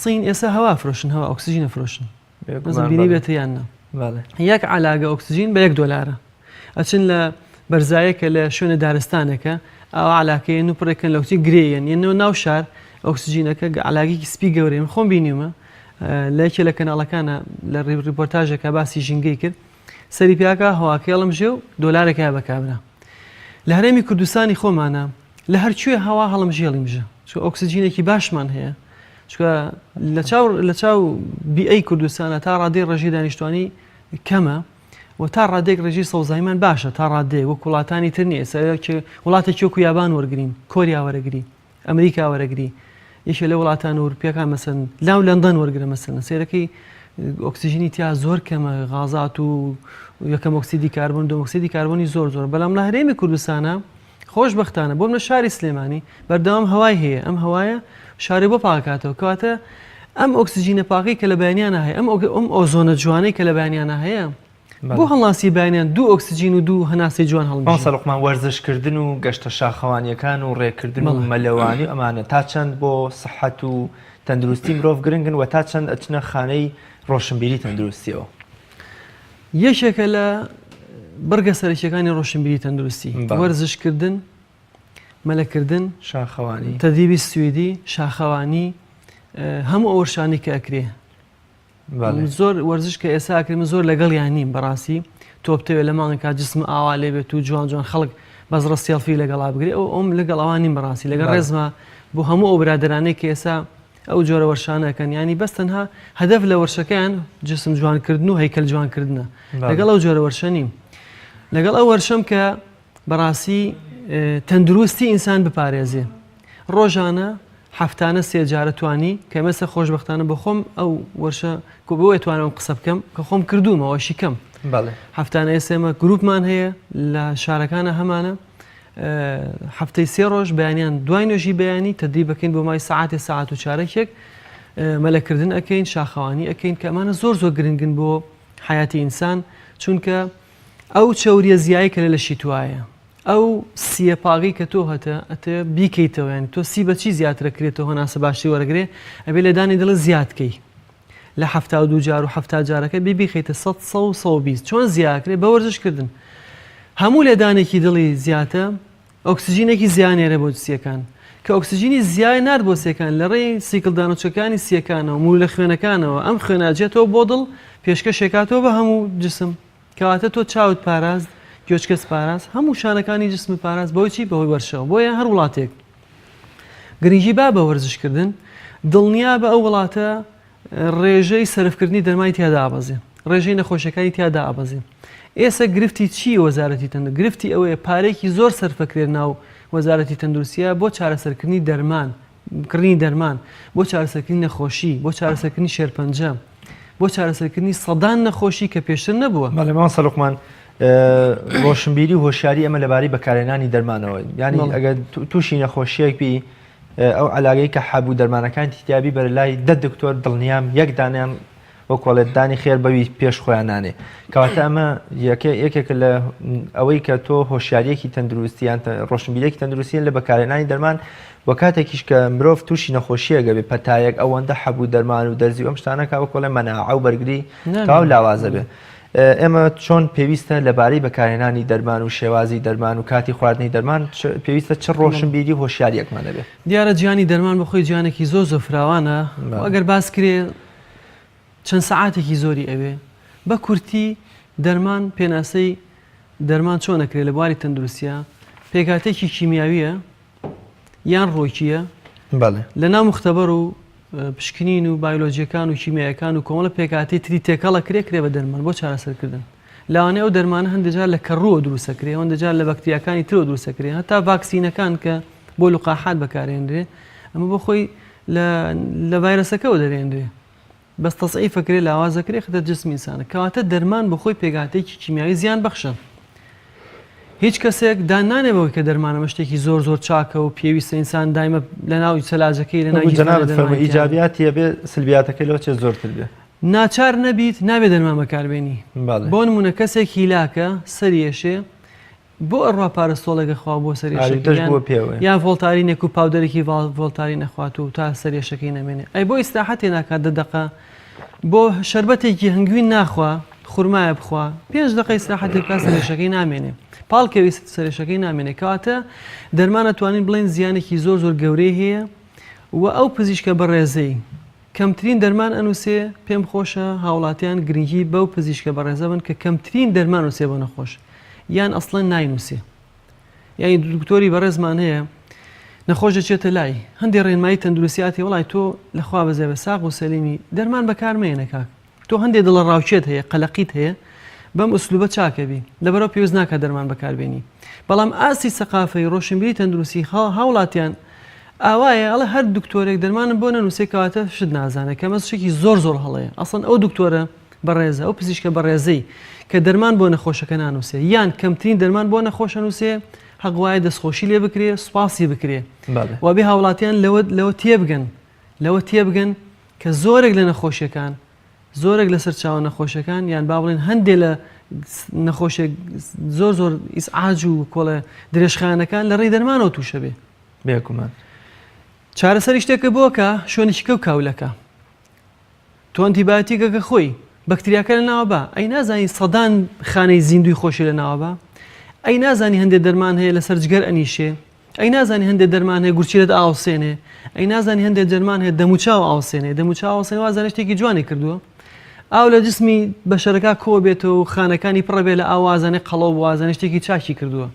سین ئێستا هەوا فرۆشن، هەوا ئۆکسجینە فرۆشن. بێگومان بینی بێتە یان نا یەک علاگە ئۆکسجین بە یەک دۆلارە ئەچن لە بەرزایەکە لە شوێنە دارستانێکە ئەو علاکەیەن و پڕێکن لە ئۆکسجین گرێیەن یەنەوە ناو شار ئۆکسجینەکە علاگێکی سپی گەورەی من خۆم بینیومە لە یەکێ لە کەناڵەکانە لە ڕیپۆرتاژێکە باسی ژینگەی کرد سەری پیاکە هەواکەی ڵم ژێ و دۆلارێکە بە کابرا لە هەرێمی کوردستانی خۆمانە لە هەرکوێ هەوا هەڵمژێڵی مژە چونکە ئۆکسجینێکی باشمان هەیە چونکە لە چاو لە چاو بیئەی کوردستانە تا ڕادەی ڕێژەی دانیشتوانی کەمە و تا ڕادێک ڕێژەی سەوزاییمان باشە تا ڕادەیەک وەک وڵاتانی تر نییە ئێستا وڵاتێکی وەکو یابان وەرگین کۆریا وەرەگری ئەمریکا وەرەگری یەکێ لە وڵاتان ئەوروپیەکان مەسەن لاو لەندەن وەرگرە مەسەن سێرەکەی ئۆکسجینی تیا زۆر کەمە غازات و یەکەم ئۆکسیدی کاربۆن دووەم ئۆکسیدی کاربۆنی زۆر زۆر بەڵام لە هەرێمی کوردستانە خۆشبەختانە بۆ منە شاری سلێمانی بەردەوام هەوای هەیە ئەم هەوایە شاری بۆ پاکاتەوە کەواتە ئەم ئۆکسجینە پاکەی کە لە بەیانیانە هەیە ئەم ئەم ئۆزۆنە جوانەی کە لە بەیانیانە هەیە بۆ هەڵناسی بەیانیان دوو ئۆکسجین و دوو هەناسەی جوان هەڵمژین. مامۆستا لوقمان وەرزشکردن و گەشتە شاخەوانیەکان و ڕێکردن و مەلەوانی و ئەمانە تا چەند بۆ سحەت و تەندروستی مرۆڤ گرنگن و تا چەند ئەچنە خانەی ڕۆشنبیری تەندروستیەوە؟ یەکێکە لە بڕگە سەرەکیەکانی ڕۆشنبیری تەندروستی وەرزشکردن مەلەکردن شاخەوانی تەدریبی سویدی شاخەوانی هەموو ئەو وەرشانی کە ئەکرێ زۆر وەرزش کە ئێستا ئەکرێ من زۆر لەگەڵیان نیم بەڕاستی تۆ بتەوێت لە مانگێکا جسم ئاوا لێ بێت و جوان جوان خەڵک بەس ڕە سێڵفی لەگەڵا بگرێ ئەو ئەوم لەگەڵ ئەوان نیم بەڕاستی لەگەڵ ڕێزما بۆ هەموو ئەو برادەرانەی کە ئێستا ئەو جۆرە وەرشانە ئەکەن یانی بەس تەنها هەدەف لە وەرشەکەیان جسم جوانکردن و هەیکەل جوانکردنە لەگەڵ ئەو جۆرە وەرشە نیم لەگەڵ ئەو وەرشەم کە بەڕاستی تەندروستی ئینسان بپارێزێ ڕۆژانە هەفتانە سێجارە توانی کە مەسە خۆشببختانە بە خۆم ئەو وەرشە کۆ بۆ توانم قسە بکەم کە خۆم کردومەوە شیکەم هەفتانە ئێسێمە گروپمان هەیە لە شارەکانە هەمانە هەفتەی سێ ڕۆژ بەیانیان دوای نوێژی بەیانی تەدریب ئەکەین بۆ مای سەعاتێ سەعات و چارەکێک مەلەکردن ئەکەین شاخەوانی ئەکەین کە ئەمانە زۆر زۆر گرنگن بۆ حیاتی ئینسان چونکە ئەو چەوریە زیایی کە لە لەشی توایە ئەو سیە پاگەی کە تۆ هەتە ئەتە بیکەیتەوە یانی تۆ سی بەچی زیاترە کرێتەوە هەناسە باشتری وەرەگرێ ئەبێ لێدانی دڵت زیاد کەی لە 72 جار و 70 جارەکە بێ بیخەیتە 100 120 چۆن زیاکرێ بە وەرزش کردن هەموو لێدانێکی دڵی زیاتە ئۆکسجینێکی زیانێرە بۆ سیەکان کە ئۆکسجینی زیای نارد بۆ سیەکان لە ڕێی سیکڵدانۆچکەکانی سیەکانەوە مولولە خوێنەکانەوە ئەم خوێناجێتەوە بۆ دڵ پێشکەشێکاتەوە بە هەموو جسم کەواتە تۆ چاوت پاراست، گوێچکەت پاراست، هەموو شانەکانی جسمت پاراست بەهۆی چی؟ بەهۆی وەرشەوە. بۆیە هەر وڵاتێک گرنگی با بە وەرزشکردن، دڵنیابە ئەو وڵاتە ڕێژەی سەرفکردنی دەرمانی تیا دابەزێ، ڕێژەی نەخۆشیەکانی تیا دابەزێ. ئێسە گرفتی چی وەزارەتی تەندروستی؟ گرفتی ئەوەیە پارەیەکی زۆر سەرفەکرێت ناو وەزارەتی تەندروستیە بۆ چارەسەرکردنی دەرمان، کڕینی دەرمان بۆ چارەسەرکردنی نەخۆشی، بۆ چارەسەرکردنی شێرپەنجە، بۆ چارەسەرکردنی سەدان نەخۆشی کە پێشتر نەبووە. بەڵێ مامۆستا لوقمان، ڕۆشنبیری و هۆشیاری ئێمە لەبارەی بەکارهێنانی دەرمانەوە، یانی ئەگەر تووشی نەخۆشییەک بی ئەو عەلاگەی کە حەب و دەرمانەکانی تیا بی بەرە لای دە دکتۆر دڵنیام یەک دانیان وەک وەڵێت دانی خێر بەوی پێش خۆیان نانێ کەواتە ئەمە یەکێکە لە ئەوەی کە تۆ هۆشیاریەکی تەندروستی یان ڕۆشنبیرێکی تەندروستیە لە بەکارهێنانی دەرمان و کاتێکیش کە مرۆڤ تووشی نەخۆشیەکە بێ پەتایەک ئەوەندە حەبوو دەرمان و دەرزی و ئەم شتانە کا وەک وەڵێ مەناعە و بەرگری تەواو لاوازە بێ ئێمە چۆن پێویستە لەبارەی بەکارهێنانی دەرمان و شێوازی دەرمان و کاتی خواردنی دەرمان پێویستە چ ڕۆشنبیری و هۆشیاریەکمان هەبێ؟ دیارە جیهانی دەرمان بە خۆی جیهانێکی زۆر زۆر فراوانە و ئەگەر باس کرێ چەند سەعاتێکی زۆری ئەوێ. بە کورتی دەرمان پێناسەی دەرمان چۆن ئەکرێ لە بواری تەندروستیا پێکهاتەیەکی کیمیاویە یان ڕۆکیە لە ناو مختبەر و پشکنین و بایۆلۆجیەکان و کیمیایەکان و کۆمەڵە پێکهاتەی تری تێکەڵ ئەکرێ کرێ بە دەرمان بۆ چارەسەرکردن. لەوانەیە ئەو دەرمانە هەندێک جار لە کەڕووەوە دروست ئەکرێ، هەندێک جار لە بەکتریاکانی ترەوە دروست ئەکرێ، هەتا ڤاکسینەکان کە بۆ لقاحات بەکارێنرێ ئەمە بۆ خۆی لە لە ڤایرەسەکەوە دەرێنرێ بەس تەزعیف ئەکرێ لاواز ئەکرێ خدە جسمی ئینسانە کەواتە دەرمان بۆ خۆی پێکهاتەیەکی کیمیاوی زیان بەخشە. هیچ کەسێک دان نانێ بەوەی کە دەرمان ئەمە شتێکی زۆر زۆر چاکە و پێویستە ئینسان دایمە لەناو سەلاجەکەی لەناو وەکو گیرفانە جەنابت فەرموو دەرمانی تیا بێ. ئیجابیاتی ئەبێ سلبیاتەکەی لەوە چێ زۆرتر بێ. ناچار نەبیت نابێ دەرمان بەکاربێنی. بەڵێ. بۆ نموونە کەسێک هیلاکە سەری ئێشێ بۆ ئەڕوا پارستۆڵێک ئەخوا بۆ سەرێشەکەی ئالیتەش یان بووە پێوەیە. یان ڤۆڵتارینێک و پاودەرێکی ڤۆڵتارین ئەخوات و تا سەرێشەکەی نەمێنێ ئەی بۆ ئیسراحەتێ ناکات دە دەقە بۆ شەربەتێکی هەنگوین ناخوا خورمایە بخوا پێنج دەقە ئیسراحەتێ بکا سەرێشەکەی نامێنێ پاڵکەوی سەرێشەکەی نامێنێ کەواتە دەرمان ئەتوانین بڵێین زیانێکی زۆر زۆر گەورەی هەیە و ئەو پزیشکە بەڕێزەی کەمترین دەرمان ئەنووسێ پێم خۆشە هاوڵاتیان گرنگی بەو پزیشکە بەڕێزە بن کە کەمترین دەرمان نووسێ بۆ نەخۆش یان ئەسڵەن ناینووسێ یانی دکتۆری بەڕێزمان هەیە نەخۆش دەچێتە لای هەندێ ڕێنمایی تەندروستیاتی وڵی تۆ لەخوا بەزێ بە ساغ و سەلیمی دەرمان بەکارمێنە کاک تۆ هەندێ دڵە ڕاوکێت هەیە قەلەقیت هەیە بەم ئوسلوبە چاکەبی لەبەرەوە پێویست ناکە دەرمان بەکاربێنی بەڵام ئاستی سەقافەی ڕۆشنبیری تەندروستی هاوڵاتیان ئاوایە ئەڵێ هەر دکتۆرێک دەرمانم بۆ نەنووسێ کەواتە شت نازانێت کە مەسشێکی زۆر زۆر هەڵەیە ئەسڵەن ئەو دکتۆرە بەڕێزە ئەو پزیشکە بەڕێزەی کە دەرمان بۆ نەخۆشەکە نانووسێ یان کەمترین دەرمان بۆ نەخۆش ئەنووسێ حەق وایە دەستخۆشی لێ بکرێ سوپاسی بکرێ وابێ هاوڵاتیان لەوە لەوە تێبگەن لەوە تێبگەن کە زۆرێک لە نەخۆشیەکان زۆرێک لە سەرچاوە نەخۆشیەکان یان با بڵێن هەندێ لە نەخۆشیە زۆر زۆر ئیسعاج و کۆڵێ درێژخایەنەکان لە ڕێی دەرمانەوە تووشە بێ بێگومان چارەسەری شتێکە بۆکە شوێنێکی کەو کاولەکە تۆ ئەنتیبایۆتیکەکە خۆی بەکتریاکە لە ناوە با ئەی نازانی سەدان خانەی زیندوی خۆشی لە ناوە با ئەی نازانی هەندێک دەرمان هەیە لەسەر جگەر ئەنیشێ ئەی نازانی هەندێک دەرمان هەیە گورچیلەت ئاوسێنێ ئەی نازانی هەندێک دەرمان هەیە دەموچاو ئاوسێنێ دەموچاو ئاوسێنێ وازانێ شتێکی جوانی کردووە ئاو لە جسمی بەشەرەکە کۆ بێتەوە و خانەکانی پڕە بێ لە ئاوازانێ قەڵەو وازانێ شتێکی چاکی کردووە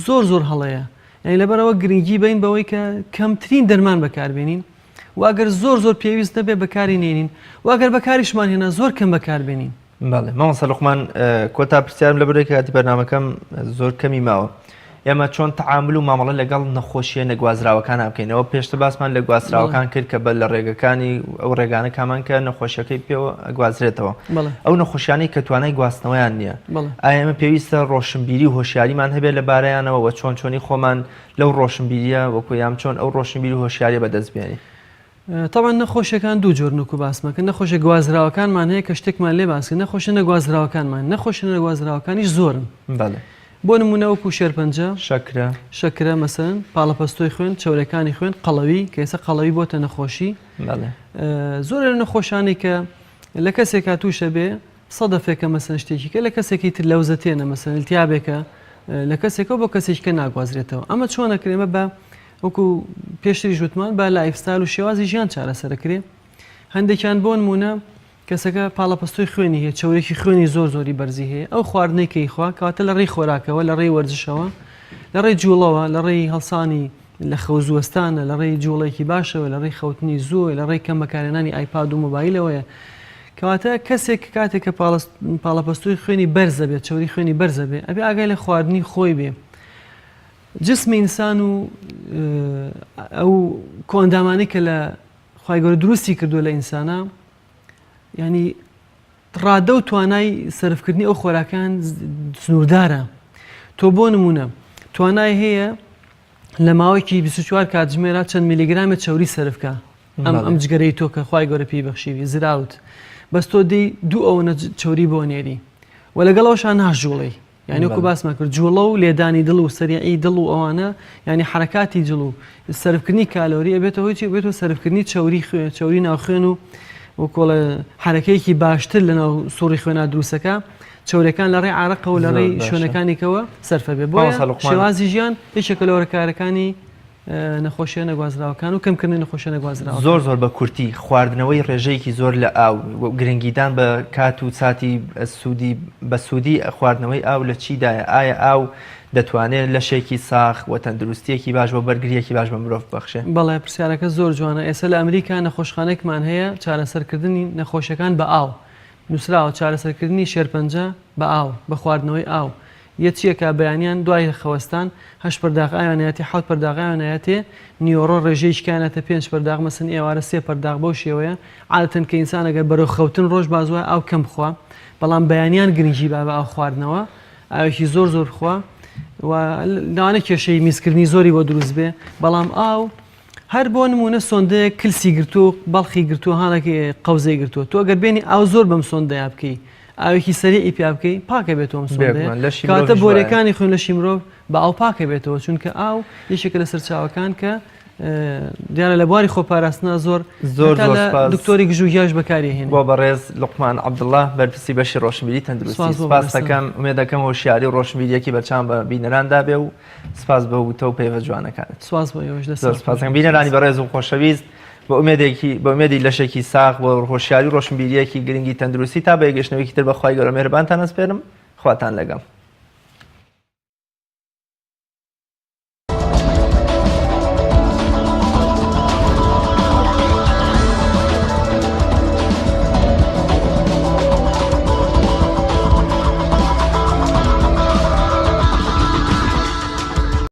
زۆر زۆر هەڵەیە یعنی لەبەرەوە گرنگی بین بەوەی کە کەمترین دەرمان بەکاربێنین. و ئەگەر زۆر زۆر پێویست نەبێ بەکاری نێنین و ئەگەر بەکاریشمان هێنا زۆر کەم بەکاربێنین. بەڵێ مامۆستا لوقمان کۆتا پرسیارم لەبەرەی کاتی بەرنامەکەم زۆر کەمی ماوە ئێمە چۆن تەعامل و مامەڵە لەگەڵ نەخۆشیە نەگوازراوەکان بکەینەوە پێشتر باسمان لە گواستراوەکان کرد کە بە لە ڕێگەکانی ئەو ڕێگانە کامان کە نەخۆشیەکەی پێوە گوازرێتەوە ئەو نەخۆشیانەی کە توانای گواستنەوەیان نییە ئایا ئێمە پێویستە ڕۆشنبیری و هۆشیاریمان هەبێت لە بارەیانەوە وە چۆن چۆنی خۆمان لەو ڕۆشنبیریە وەکو یام چۆن ئەو ڕۆشنبیری و هۆشیاریە بەدەست بێنین؟ تەبعەن نەخۆشیەکان دوو جۆرن وەکو باسمان کرد نەخۆشیە گوازراوەکانمان هەیە کە شتێکمان لێ باس کرد نەخۆشیە نەگوازراوەکانمان نەخۆشیە نەگوازراوەکانیش زۆرن بەڵێ بۆ نمونە وەکو شێرپەنجە شەکرە شەکرە مەسەن پاڵەپەستۆی خوێن چەورەکانی خوێن قەڵەوی کە ئێستا قەڵەوی بۆتە نەخۆشی بەڵێ زۆر لە نەخۆشانی کە لە کەسێکا تووشە بێ سەدەفێکە مەسەن شتێکی کە لە کەسێکی تر لەوزەتێنە مەسەن التیابێکە لە کەسێکەوە بۆ کەسێکی کە ناگوازرێتەوە ئەمە چۆنەکرێمە بە وەکو پێشتریش وتمان بە lifestyle و شێوازی ژیان چارەسەرەکرێ هەندێکیان بۆ نمونە کەسەکە پاڵەپەستۆی خوێنی هەیە چەورێکی خوێنی زۆر زۆری بەرزی هەیە ئەو خواردنەی کە ئەیخوا کەواتە لە ڕێی خۆراکەوە لە ڕێی وەرزشەوە لە ڕێی جوڵەوە لە ڕێی هەڵسانی لە خەو زووەستانە لە ڕێی جوڵێکی باشەوە لە ڕێی خەوتنی زووە لە ڕێی کەم بەکارهێنانی ئایپاد و مۆبایلەوەیە کەواتە کەسێک کاتێک کە پاڵەپەستۆی خوێنی بەرزە بێت چەوری خوێنی بەرزە بێ ئەبێ ئاگای لە خواردنی خۆی بێ جسمی ئینسان و ئەو کۆئەندامانەی کە لە خوای گەورە دروستی کردووە لە ئینسانە ینی ڕادە و توانای سەرفکردنی ئەو خۆراکان سنووردارە تۆ بۆ نمونە توانای هەیە لە ماوەیەکی 24 کاتژمێرا چەند میلیگرامە چەوری سەرفکە ئەم ئەم جگەرەی تۆ کە خوای گەورە پێی بەخشیوی زراوت بەس تۆ دی دوو ئەوەنە چەوری بۆ نێری و لەگەڵەوەشان ناژوڵی یانی وەکو باسمان کرد جوڵە و لێدانی دڵ و سەریعی دڵ و ئەوانە یانی حرەکاتی جڵ و سەرفکردنی کالۆری ئەبێتە هۆی چی بێتەوە سەرفکردنی چەوری خوێن چەوری ناو خوێن و وەکۆڵە حرەکەیەکی باشتر لە ناو سوڕی خوێنا دروستەکە چەورەکان لە ڕێی عرەقەوە لە ڕێی شوێنەکانیکەوە سەرفە بێ بۆ شێوازی ژیان یەکێکە لە هۆکارەکانی نەخۆشیە نەگوازراوەکان و کەمکردنی نەخۆشیە نەگوازراوەکان. زۆر زۆر بە کورتی خواردنەوەی ڕێژەیەکی زۆر لە ئاو و گرنگیدان بە کات و ساتی سوودی بە سوودی خواردنەوەی ئاو لە چیدایە؟ ئایا ئاو دەتوانێت لەشێکی ساغ و تەندروستییەکی باش و بەرگرییەکی باش بە مرۆڤ ببەخشێ؟ بەڵێ پرسیارەکە زۆر جوانە ئێستا لە ئەمریکا نەخۆشخانەیەکمان هەیە چارەسەرکردنی نەخۆشیەکان بە ئاو نووسراوە چارەسەرکردنی شێرپەنجە بە ئاو بە خواردنەوەی ئاو یە چیە کە بەیانیان دوای خەوەستان هەشت پەرداخ ئاویان ئەیاتێ حەوت پەرداخ ئاویان ئەیاتێ نیوەڕۆ ڕێژەیەکی کانەتە پێنج پەرداخ مەسەن ئێوارە سێ پەرداخ بەو شێوەیە عادەتەن کە ئینسان ئەگەر بەرەو خەوتن ڕۆژ باز وایە ئاو کەم بخوا بەڵام بەیانیان گرنگی با بە ئاو خواردنەوە ئاوێکی زۆر زۆر بخوا و لەوانە کێشەی میزکردنی زۆری بۆ دروست بێ بەڵام ئاو هەر بۆ نموونە سۆندەیەک کلسی گرتووە و بەڵخی گرتووە هانەکەی قەوزەی گرتووە تۆ گەر بێنی ئاو زۆر بەم سۆندەیا بکەی ئاوێکی سەریعی پیا بکەی پاکە بێتەوە ئەم سۆندەیە بێگومان لەشی کەواتە مرۆڤیش وایە. بۆریەکانی خوێن لەشی مرۆڤ بە ئاو پاکە بێتەوە چونکە ئاو یەکێکە لە سەرچاوەکان کە دیارە لە بواری خۆپاراستنا زۆر زۆر هەتا زۆر لە سپاس دکتۆری گژوگیاش بەکاری هێنێ. بۆ بەڕێز لوقمان عەبدوڵا بەرپرسی بەشی ڕۆشنبیری تەندروستی سپاس بۆ سپاست بەڕێزتان. دەکەم ئومێد دەکەم هۆشیاری و ڕۆشنبیریەکی بەرچاوم بە بینەران دابێ و سپاس بۆ وتە و پەیڤە جوانەکانت. سپاس بۆ ئێوەش دەستتان زۆر خۆش سپاس بێت. بینەرانی بەڕێز و خۆشەویست بە ئومێدێکی بە ئومێدی لەشێکی ساغ بۆ هۆشیاری و ڕۆشنبیریەکی گرنگی تەندروستی تا بە یەکگەشتنەوەیەکی تر بە خوای گەورە مێهرەبانتان ئەسپێرم خواتان لەگەڵ.